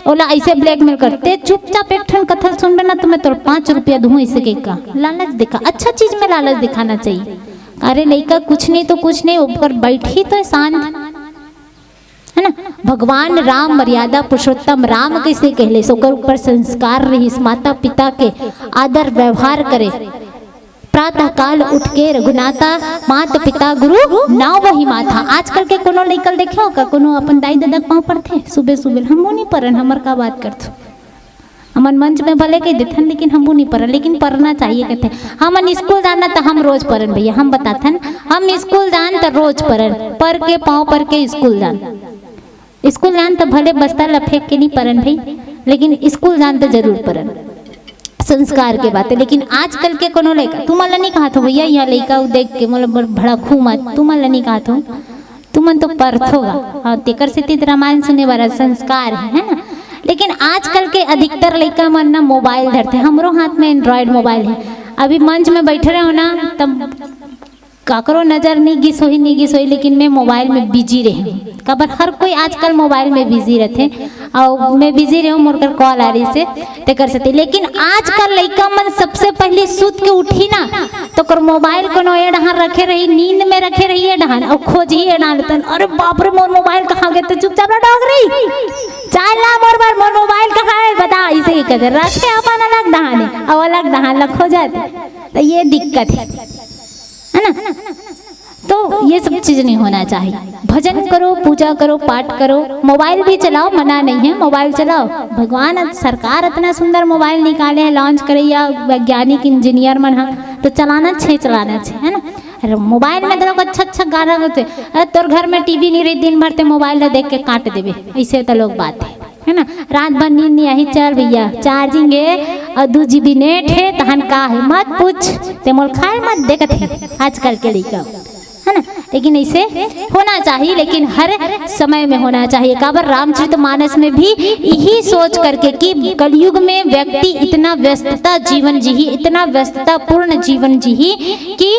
ओला ऐसे ब्लैकमेल करते, "चुपचाप एक ठन कथा सुन ना, तो मैं तोर पाँच रुपया दूँ," ऐसे के का लालच दिखा। अच्छा चीज में लालच दिखाना चाहिए। अरे लइका कुछ नहीं तो कुछ नहीं, ऊपर बैठी तो शांत, है ना। भगवान राम, मर्यादा पुरुषोत्तम राम कैसे कहले, ओकर ऊपर संस्कार रहिस, माता पिता के आदर व्यवहार करे। प्रातः काल उठ के रघुनाथा, मात पिता गुरु नावहि माथा। आजकल के कोनो लइका ल देखे हो का, कोनो अपन दाई ददा के पाँव पड़थे सुबह सुबह? हमू नहीं परन, हमर का बात करथो। हमन मंच में भले कह देथन, लेकिन हमू नहीं परन, लेकिन परना चाहिए कहथे। हमन स्कूल जाना तो हम रोज परन भैया, हम बताथन, हम स्कूल जान तो रोज परन, पर के पाँव पर के स्कूल जान। स्कूल जान तो भले बस्ता ला फेंक के नहीं परन भाई, लेकिन स्कूल जान तो जरूर परन। संस्कार के बात है। लेकिन आजकल के कोनो लइका, तुमन ला नहीं कहत हो भैया, यहाँ लइका उ देख के मोला बड़ भड़कहू मत, तुमन ला नहीं कहत हो, तुमन तो परथो गा। हाँ, तेकर सेती तो रामायण सुने वाला संस्कार है, है ना। लेकिन आजकल के अधिकतर लइका मन ना मोबाइल धरथे। हमरो हाथ में एंड्रॉयड मोबाइल है। अभी मंच में बैठे रहो ना, तब काकरो नजर नहीं गिस होही, नहीं गिस होही, लेकिन मैं मोबाइल में बिजी रहे। काबर हर कोई आजकल मोबाइल में बिजी रहथे, और मैं बिजी रहूँ, मोर कर कॉल आ रही से, तेकर सेती। लेकिन आजकल लइका मन सबसे पहले सुत के उठी ना, तो ओकर मोबाइल कोनो ए डहान रखे रही, नींद में रखे रही ए डहान, और खोजही ए डहान तन, "अरे बाप रे, मोर मोबाइल कहाँ गए?" तो चुपचाप रह डोकरी, "चाय ला मोर बर, मोर मोबाइल कहाँ है बता," इसे ही कहते रखे अपन अलग डहान है, और अलग डहान ला खोजत। तो ये दिक्कत है, है ना। तो ये सब चीज नहीं होना चाहिए। भजन करो, पूजा करो, पाठ करो, मोबाइल भी चलाओ, मना नहीं है, मोबाइल चलाओ। भगवान, सरकार इतना सुंदर मोबाइल निकाले हैं, लॉन्च करैया वैज्ञानिक इंजीनियर मन हा, तो चलाना छे, चलाना छे, है ना। अरे मोबाइल में तो लोग अच्छा अच्छा गाना गाते। अरे तोर घर में टीवी नहीं रही, दिन भर ते मोबाइल ला देख के काट देबे, ऐसे तो लोग बात है, है ना। रात भर नींद नहीं आई, चल भैया चार्जिंग है और दो जीबी नेट है, तहन का है मत पूछ, ते मोल खाए मत देखत है आजकल के लइका, है ना। लेकिन ऐसे होना चाहिए, लेकिन हर समय में होना चाहिए। काबर रामचरित मानस में भी यही सोच करके कि कलयुग में व्यक्ति इतना व्यस्तता जीवन जीही, इतना व्यस्तता पूर्ण जीवन जीही कि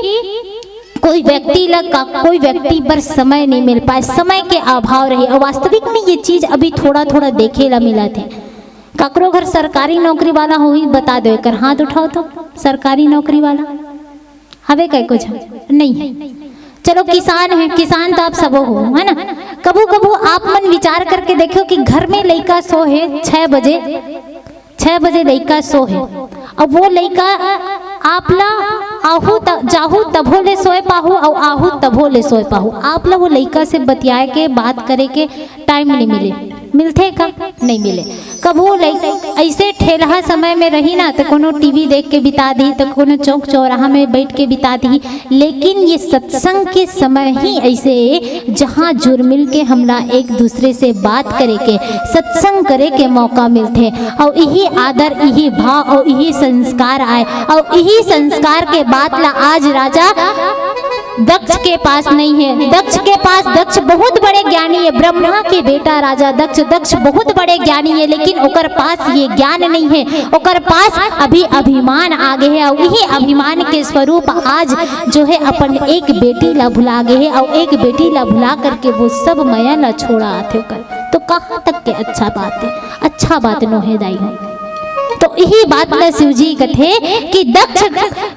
कोई व्यक्ति ला का, कोई व्यक्ति बर समय नहीं मिल पाए, समय के अभाव रही। और वास्तविक में ये चीज अभी थोड़ा थोड़ा देखे ला मिला थे। काकरो घर सरकारी नौकरी वाला होही, बता दो, एकर हाथ उठाओ तो। सरकारी नौकरी वाला हवे कई कुछ? नहीं है। चलो, किसान है, किसान तो आप सबो हो, है ना? कभू कभू आप मन विचार करके देखो कि घर में लइका सो है, छह बजे, छह बजे लइका सो है, अब वो लइका आप ला आहू त-, जाहू तभो ले सोए पाहू, अउ आहू तभो ले सोए पाहू, आप ला वो लइका से बतियाए के, बात करे के टाइम नहीं मिले। मिलथे का? नहीं मिले। कभू लइ-, ऐसे ठेलहा समय में रही ना, तो कोनो टीवी देख के बिता दी, तो कोनो चौक चौराहा में बैठ के बिता दी। लेकिन ये सत्संग के समय ही ऐसे, जहाँ जुड़ मिल के हमला एक दूसरे से बात करे के, सत्संग करे के मौका मिलथे। अउ इही आदर, इही भाव अउ इही संस्कार आय, अउ इही संस्कार के बात ला आज राजा दक्ष के पास नहीं है। दक्ष के पास, दक्ष बहुत बड़े ज्ञानी है, ब्रह्मा के बेटा राजा दक्ष, दक्ष बहुत बड़े ज्ञानी है, लेकिन ओकर पास ये ज्ञान नहीं है, ओकर पास अभी अभिमान आ गए है। अउ यही अभिमान के स्वरूप आज जो है अपन एक बेटी ला भुला गए है, अउ एक बेटी ला भुला करके वो सब मया ला छोड़ा आथे ओकर। तो कहाँ तक के अच्छा बात है? अच्छा बात नोहे दाई हो। तो यही बात ला शिव जी कथे कि दक्ष,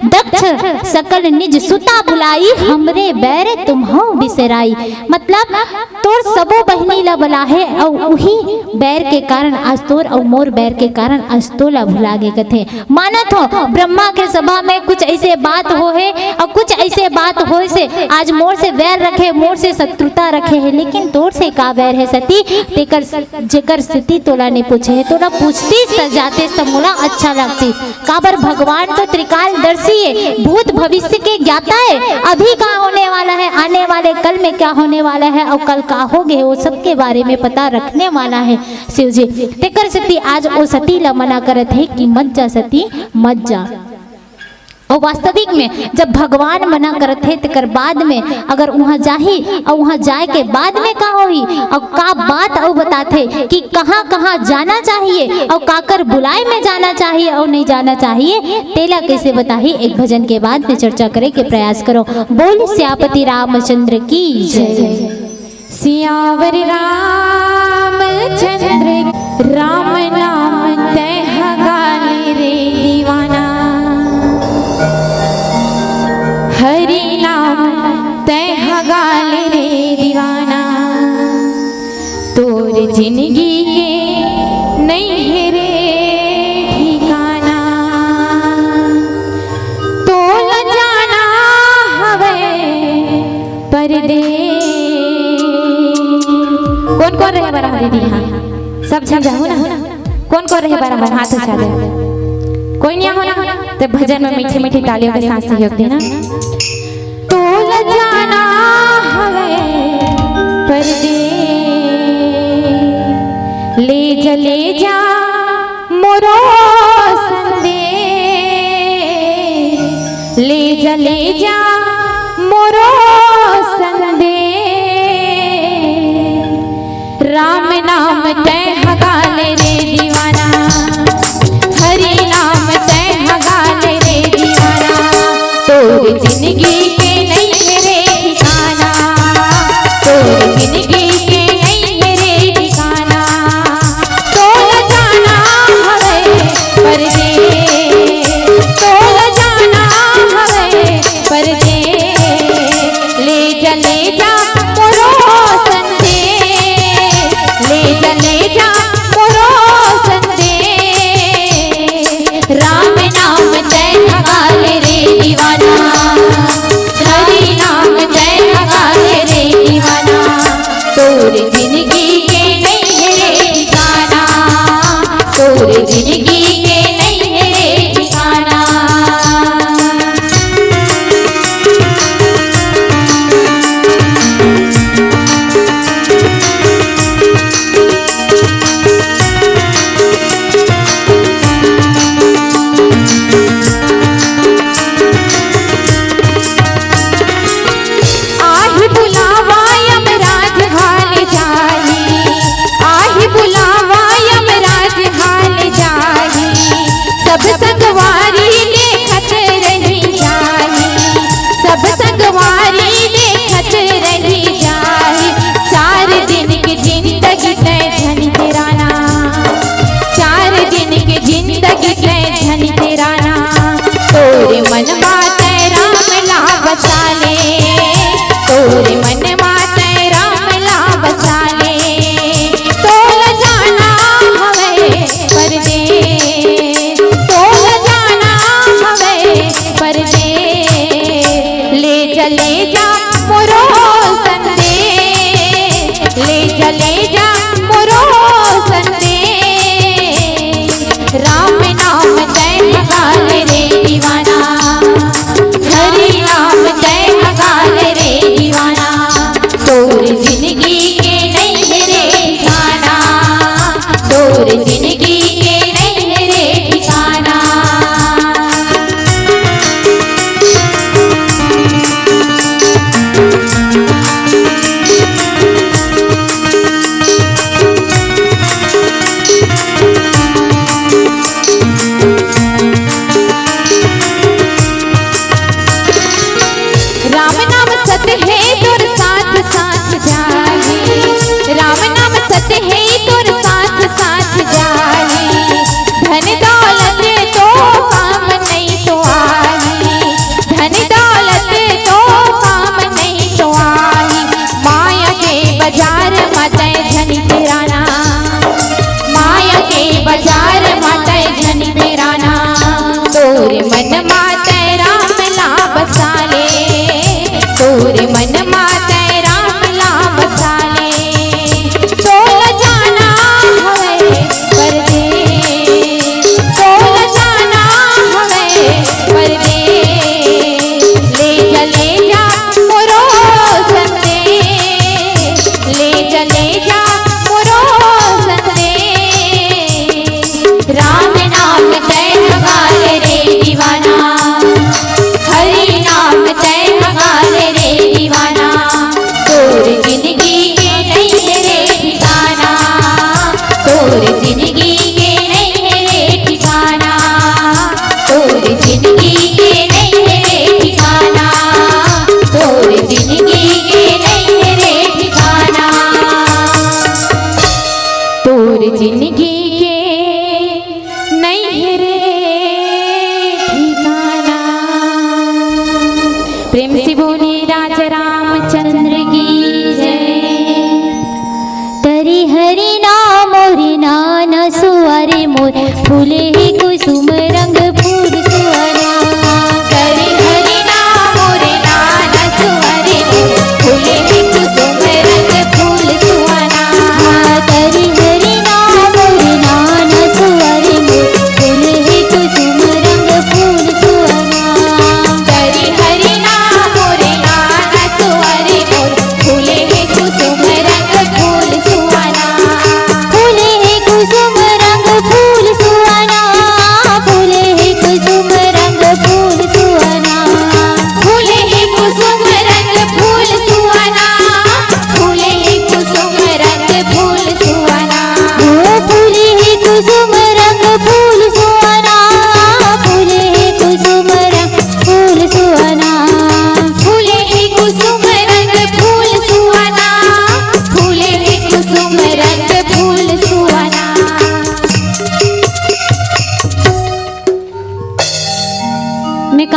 दक्ष सकल निज सुता बुलाई, हमरे बैर तुम्हौ बिसराई। मतलब तोर सबो बहिनी ला बलाहे अउ उही बैर के कारण आज तोर अउ मोर बैर के कारण आज तोला भुला गे कथे। मानत हो ब्रह्मा के सभा में कुछ ऐसे बात हो है अउ कुछ ऐसे बात होए से आज मोर से बैर रखे, मोर से शत्रुता रखे है, लेकिन तोर से का बैर है सती? तेकर जेकर सेती तोला नइ पूछे हे, तोला पूछतीस त जातेस त मोला अच्छा लागतीस। काबर भगवान तो त्रिकालदर्शी हे, भूत भविष्य के ज्ञाता हे, अभी का होने वाला है, आने वाले कल में क्या होने वाला है अउ कल का हो गए, वो सब के बारे में पता रखने वाला है शिव जी। तेकर सेती आज ओ सती ला मना करत हे कि मत जा सती, मत जा। अउ वास्तविक में जब भगवान मना करत हे, तेकर बाद में अगर उहाँ जाही अउ उहाँ जाए के बाद में का होही अउ का बात अउ बताथे कि कहाँ-कहाँ जाना चाहिए अउ काकर बुलाए में जाना चाहिए अउ नहीं जाना चाहिए, तेला कैसे बताही, एक भजन के बाद में चर्चा करे के प्रयास करो। बोल सियापति रामचंद्र की जय। सियावर रामचंद्र। राम नाम तै हगाल रे दीवाना, हरि नाम तै हगाल रे दीवाना, तोर जिंदगी के नहीं हे रे ठिकाना, तोला जाना हवे परदेस। कोन कोन रहे बर हा दीदी? हाँ, सब झन जाहू ना। कोन कोन रहे बर हा? हाथ उठा दे। कोई नहीं हो ना? तो भजन में मीठी मीठी तालियों के साथ सहयोग देना। तोला जाना हवे परदेस, ले जा, ले जा मोरो संदेस, ले जा, ले जा मोरो संदेस। राम नाम तै हगाल रे दीवाना, हरि नाम तै हगाल रे दीवाना, तोर जिंदगी के नहीं हे रे ठिकाना, तोर जिंदगी के नहीं हे रे ठिकाना, तोला जाना हवे परदेस, तोला जाना हवे परदेस, ले जा, ले जा मोरो संदेस, ले जा, ले जा मोरो संदेस। राम नाम तै हगाल रे दीवाना, हरि नाम तै हगाल रे दीवाना, तोर जिंदगी के नहीं हे रे ठिकाना, तोर जिंदगी के नहीं हे रे ठिकाना। आही बुलावा यमराज हाल जाही, आही बुलावा यमराज हाल जाही, सब संगवारी देखत रही जाही, सब संगवारी देखत रही जाही। चार दिन के जिंदगी तै झन हेराना, चार दिन के जिंदगी तै झन हेराना, तोरे मन मा तै राम ला बसा ले,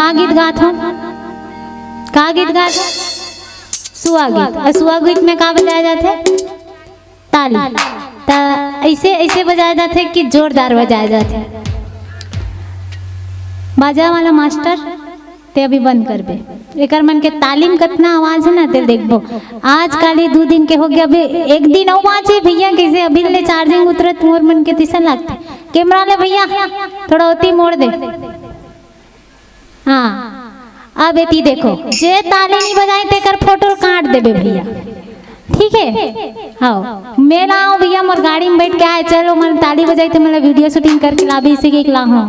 का गीत गात हो? का गीत गात हो? सुआ गीत। और सुआ गीत में का बजाए जाथे? ताली। त ऐसे, ऐसे बजाए जाथे कि जोरदार बजाए जाथे। बाजा वाला मास्टर, ते अभी बंद करबे। एकर मन के ताली म कतना आवाज हे ना, ते देखबो। आज काली दू दिन के हो गया, अभी एक दिन अउ बाँचे भैया, कइसे अभी ले चार्जिंग उतरत मोर मन के तइसन लागथे। कैमरा ले भैया, थोड़ा ओती मोड़ दे। हाँ, अब एती देखो, जे ताली नहीं बजाई तेकर फोटो काट देबे भैया, ठीक है? आओ, मैं ना आओ भैया, मोर गाड़ी में बैठ के आए, चलो मन ताली बजाई तो मतलब वीडियो शूटिंग करके लाबे, इसे के ला हो।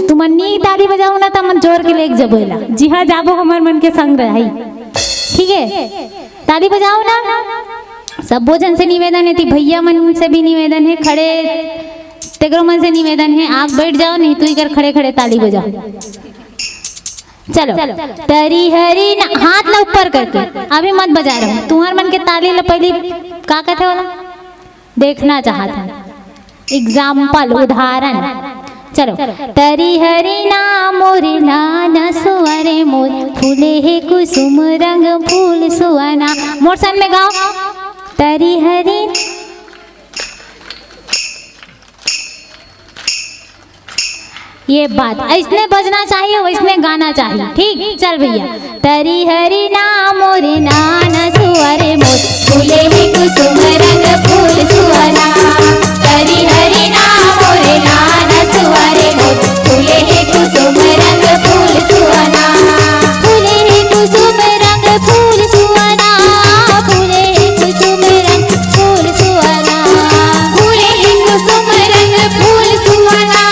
तुमन नी ताली बजाओ ना, त मन जोर के लेके जबो एला। जी हाँ, जाबो, हमर मन के संग रही, ठीक है? ताली बजाओ ना। सब्बो झन से निवेदन हे, ती भैया मन से भी निवेदन हे, खड़े तेकरो मन से निवेदन हे, आप बैठ जाओ, नहीं तो इकर खड़े खड़े ताली बजाओ। चलो, तरी हरी ना, हाथ ला ऊपर करके, अभी मत बजा रहे, तुम्हार मन के ताली ला पहली का कहते वाला देखना चाहत है। एग्जाम्पल, उदाहरण। चलो, तरी हरी ना मोर ना ना सुअरे मोर, फूले हे कुसुम रंग फूल सुअना। मोर संग में गाओ, तरी हरी। ये बात ऐसने बजना चाहिए, वैसने गाना चाहिए। ठीक, चल भैया। तरी हरी ना मोर ना ना सुअरे मोर, फूले हे कुसुम रंग फूल सुअना। तरी हरी ना मोर ना ना सुअरे मोर, फूले हे कुसुम रंग फूल सुअना। फूले हे कुसुम रंग फूल सुअना, फूले हे कुसुम रंग फूल सुअना। फूले हे कुसुम रंग फूल सुअना,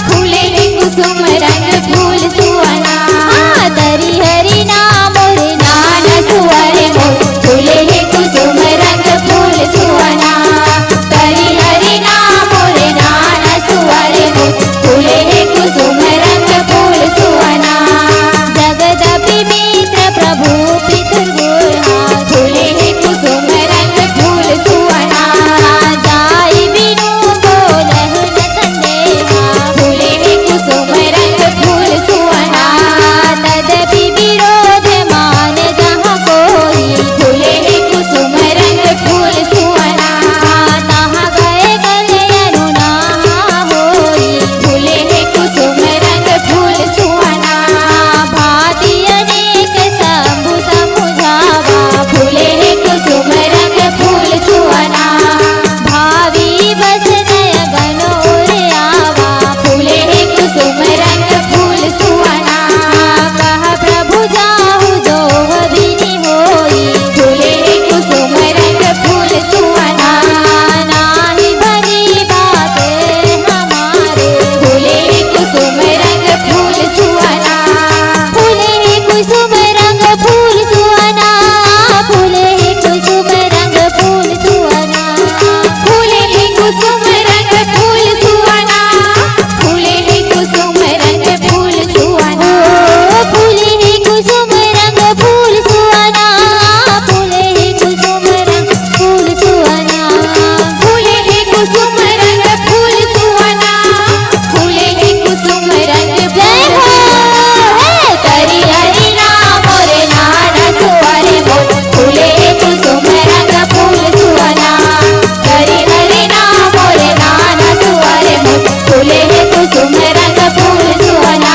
फूले हे कुसुम रंग फूल सुअना। हाँ, तरी हरी ना मोर ना ना सुअरे मोर, फूले हे कुसुम रंग फूल सुअना। तरी हरी ना मोर ना ना सुअरे मोर, फूले हे कुसुम रंग फूल सुअना। जगदपि मित्र प्रभु पितृगुरु, फूले हे कुसुम रंग फूल सुअना। जाई बिनु बोलहु न संदेहा, फूले हे कुसुम रंग फूल सुअना। तदपि विरोध मान जहाँ कोई, फूले हे कुसुम रंग फूल सुअना। तहाँ गए गले अनु ना होई, फूले हे कुसुम रंग फूल सुअना। भांति अनेक शंभु समुझावा, फूले हे कुसुम रंग फूल सुअना। भावी बस नयगन ओर आवा, फूले हे कुसुम रंग फूल सुअना। कह प्रभु जाहु जो विधि होई, फूले हे कुसुम रंग फूल सुअना। नाही भली बात हमारे, फूले हे कुसुम रंग फूल सुअना। फूले हे कुसुम रंग फूल सुअना, फूले हे कुसुम रंग फूल सुअना। फूले हे कुसुम रंग फूल सुअना, फूले हे कुसुम रंग फूल सुअना। ओ, फूले हे कुसुम रंग फूल सुअना, फूले हे कुसुम रंग फूल सुअना। फूले हे कुसुम रंग फूल सुअना, फूले हे कुसुम रंग फूल सुअना। तरी हरी ना मोर ना ना सुअरे मोर, फूले हे कुसुम रंग फूल सुअना। तरी हरी ना मोर ना ना सुअरे मोर, फूले हे कुसुम रंग फूल सुअना।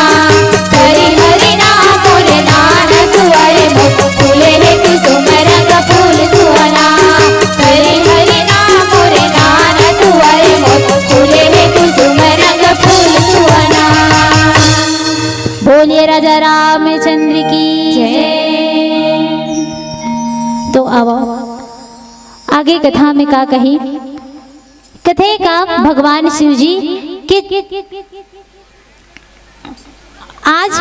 तरी हरी ना मोर ना ना सुअरे मोर, फूले हे कुसुम रंग फूल सुअना। तरी हरी ना मोर ना ना सुअरे मोर, फूले हे कुसुम रंग फूल सुअना। बोलिए राजा रामचंद्र की जय। तो अब आगे कथा में का कही, कथे का भगवान शिव जी कि आज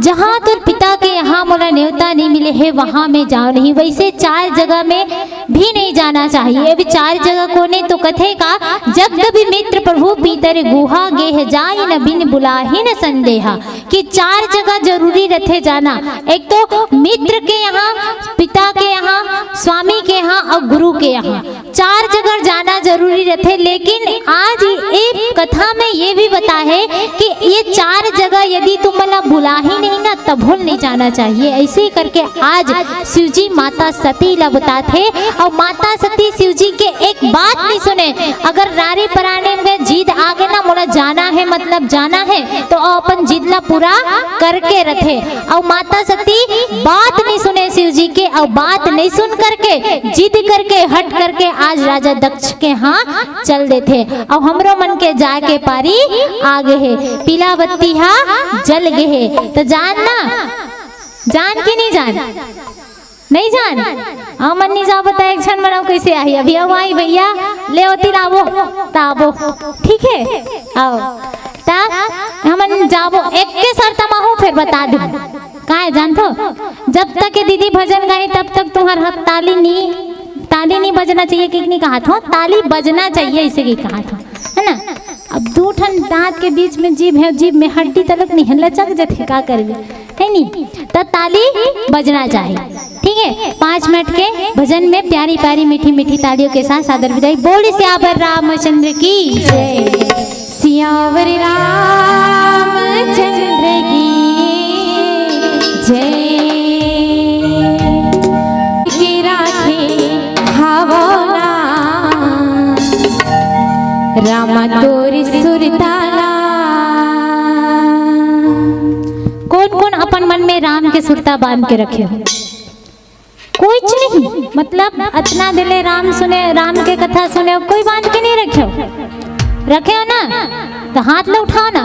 जहाँ तोर पिता के यहाँ मोला नेवता नहीं मिले हे, वहां में जाओ नहीं। वैसे चार जगह में भी नहीं जाना चाहिए। अभी चार जगह कोने तो कथे का, जगत विमित्र प्रभु पीतर गुहा, गेह जाय न बिन बुलाहिन संदेहा, कि चार जगह जरूरी रथे जाना। एक तो मित्र के यहाँ, पिता के यहाँ, स्वामी के यहाँ और गुरु के यहाँ, चार जगह जाना जरूरी रथे। लेकिन आज ये कथा में ये भी बता है कि ये चार जगह यदि तुम मन ला बुलाही नहीं ना, तभो ल नहीं जाना चाहिए। ऐसे ही करके आज शिव जी माता सती ला बताथे, और माता सती शिव जी के एक बात नहीं सुने। अगर नारी परानी में जिद आगे ना, मोला जाना है, मतलब जाना है, तो अपन जिद ला पूरा करके रथे। और माता सती बात नहीं सुने शिव जी के, और बात नहीं सुन करके, जिद करके, हट करके आज राजा दक्ष के यहाँ चल देथे। और हमरो मन के जाए के पारी आ गे हे, पीला बत्ती हा जल गे हे। तो जान ना, जान कि नहीं जान? नहीं जान? हमन नहीं जाबो त एक झन मन अउ कैसे आही? अभी अउ आई भैया, ले ओती लाबो, ताबो, ठीक है? आओ, ता हमन जाबो, एक के शर्त मा हूँ, फिर बता दे। का है जानथो? जब तक ये दीदी भजन गाही, तब तक तुम्हार हाथ ताली नहीं, ताली नहीं बजना चाहिए, कि नहीं कहा था? ताली बजना चाहिए, इसे की कहा था, है ना? अब दू ठन दांत के बीच में जीभ है, जीभ में हड्डी तलक नहीं है, लचक जथे, का करबे, है नी? त ताली बजना चाहिए, ठीक है? पाँच मिनट के भजन में प्यारी प्यारी मीठी मीठी तालियों के साथ सादर विदाई। बोल सियावर रामचंद्र की जय। सियावर रामचंद्र की जय। की राखे हवो ना रामा तोर सुरता ला। कौन कौन अपन मन में राम के सुरता बांध के रखे हो? कोई नहीं, मतलब अतना देर ले राम सुने, राम के कथा सुने, कोई बांध के नहीं रखे हो? रखे हो ना, तो हाथ ला उठाओ ना।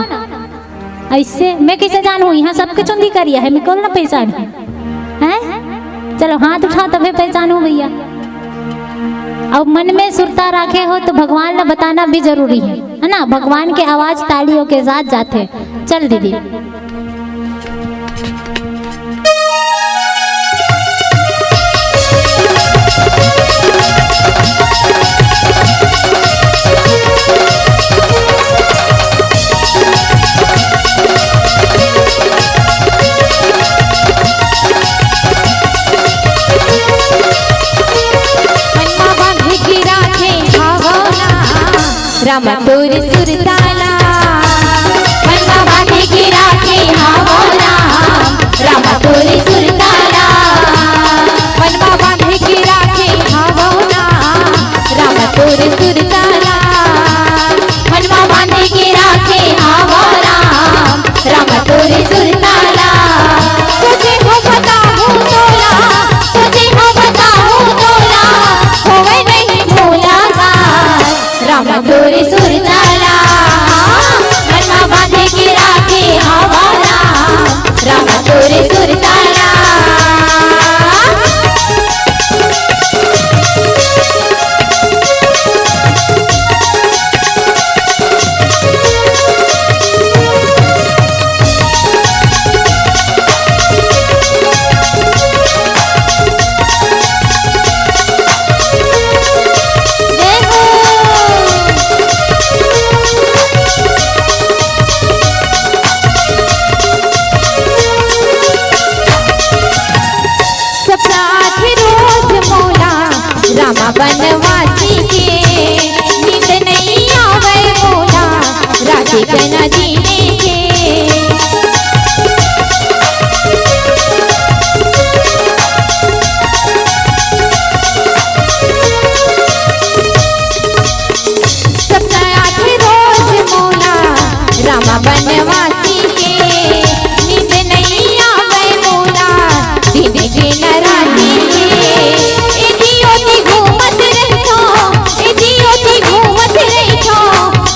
ऐसे मैं कैसे जानूं? यहाँ सबके चुंदी करिया है, मैं कौन ना पहचान है? चलो हाथ उठाओ, तबे पहचानो भैया। अब मन में सुरता राखे हो तो भगवान ला बताना भी जरूरी है, है ना? भगवान के आवाज तालियों के साथ जाथे। चल दीदी। मनमा बांधे के राखे हवो ना राम तोर सुरता ला। मनमा बांधे के राखे हवो ना राम तोर सुरता ला। मनमा बांधे के राखे हवो ना राम तोर सुरता ला। मनमा बांधे के राखे हवो राम, राम तोर सुरता ला। सोचे हो बताहूँ तोला, सोचे हो बताहूँ तोला, होवे नहीं मुलाकात। राम तोर सुरता ला, मनमा बांधे के राखे हवो राम, राम तोर सुरता ला। सपना आथे रोज मोला रामा बनवासी के, नींद नइ आवय मोला राधे कना जीने के। सपना आथे रोज मोला रामा बनवासी के, नींद नइ आवय मोला दिन के न राती के। एती ओती घूमत रहिथों, एती ओती घूमत रहिथों,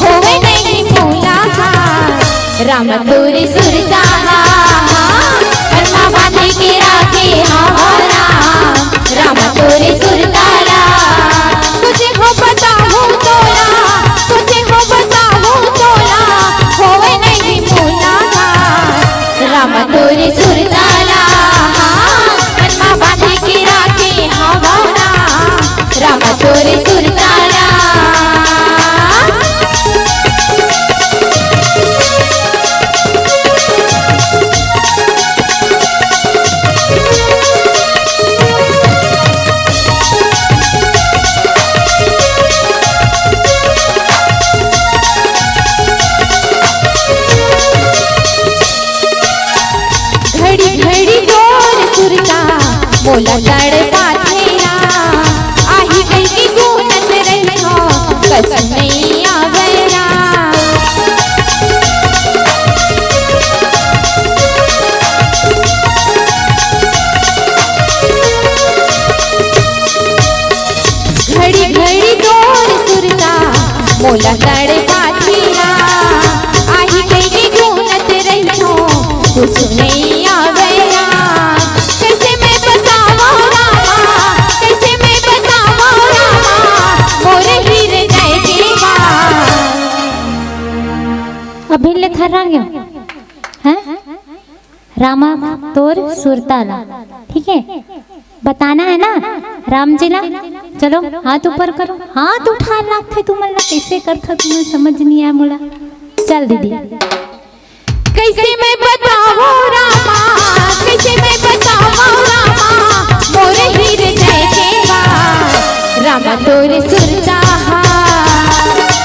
होवे नहीं मुलाकात। मोला तड़पाथे राम, आही कहिके गुनत रहिथों, कछु नइ आवय राम। घड़ी घड़ी तोर सुरता मोला तड़पाथे राम, आही कहिके गुनत रहिथों, कुछु नइ आवय राम। कइसे मैं बतावंव रामा, कइसे मैं बतावंव रामा, मोर हृदय के बात। अभी ले थर्रा गेंव, हैं? रामा तोर सुरता ला, ठीक है, बताना है ना राम जी ला। चलो, हाथ ऊपर करो, हाथ उठा लागथे तुमन ला, कइसे करथो तुमन, समझ नइ आय मोला। चल दीदी। कइसे मैं बतावंव रामा, कइसे मैं बतावंव रामा, मोर हृदय के बात। रामा तोर सुरता हा,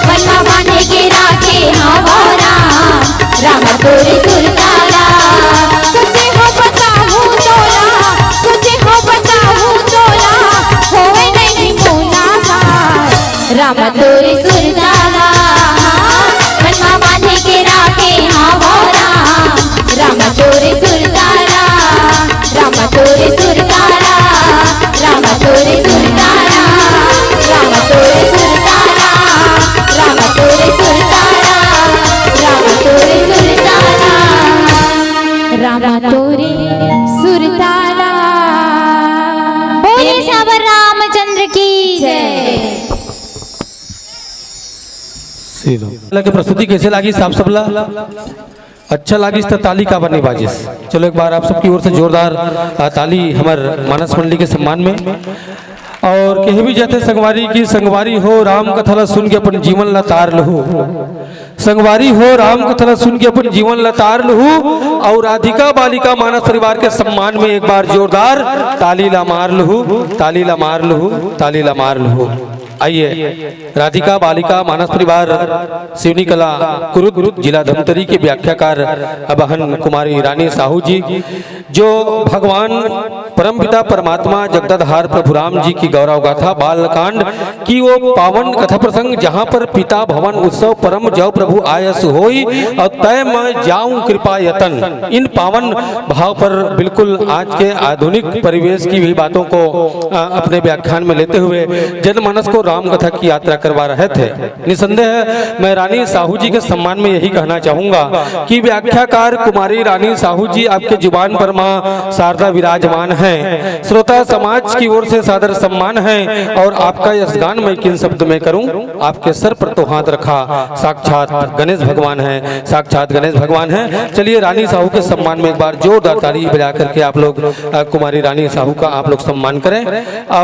मन मा बांध के राखे हवं राम। रामा तोर सुरता ला, सच्चे हंव बताहूं तोला, सच्चे हंव बताहूं तोला, होवय नहीं मुलाकात। रामा तोर सुरता ला, मन मा बांध के राखे हवं राम। रामा तोर सुरता ला, रामा तोर सुरता ला, रामा तोर सुरता ला, रामा तोर सुरता ला, रामा तोर सुरता ला, रामा तोर सुरता ला, रामा तोर सुरता ला। बोले साबर रामचंद्र की जय। श्री राम। के प्रस्तुति कइसे लागिस आप सबला? अच्छा लागिस त ताली काबर नइ बाजिस? चलो, एक बार आप सबकी ओर से जोरदार, आ, ताली हमर मानस मंडली के सम्मान में। अउ कहे भी जाथे संगवारी कि संगवारी हो, राम कथा ला सुन के अपन जीवन ला तार लहू। संगवारी हो, राम कथा ला सुन के अपन जीवन ला तार लहू। अउ राधिका बालिका मानस परिवार के सम्मान में एक बार जोरदार ताली ला मार लहू, ताली ला मार लहू, ताली ला मार लहू। आइए, राधिका बालिका मानस परिवार सिवनी कला कुरुद, जिला धमतरी के व्याख्याकार बहन कुमारी रानी साहू जी, जो भगवान परमपिता परमात्मा जगदाधार प्रभु राम जी की गौरव गाथा बालकांड की वो पावन कथा प्रसंग, जहाँ पर पिता भवन उत्सव परम जव प्रभु आयस होई अउ तय मैं जाऊं कृपा यतन। इन पावन भाव पर बिल्कुल आज के आधुनिक परिवेश की भी बातों को, अ, अपने व्याख्यान में लेते हुए जनमानस को राम कथा की यात्रा करवा रहे थे। निसंदेह मैं रानी साहू जी के सम्मान में यही कहना चाहूंगा कि व्याख्याकार कुमारी रानी साहू जी आपके जुबान पर माँ शारदा विराजमान हैं। श्रोता समाज की ओर से सादर सम्मान है और आपका यश गान मैं किन शब्द में करूं, आपके सर पर तो हाथ रखा, साक्षात गणेश भगवान है, साक्षात गणेश भगवान है। चलिए, रानी साहू के सम्मान में एक बार जोरदार ताली बजा करके आप लोग, अ, कुमारी रानी साहू का आप लोग सम्मान करें।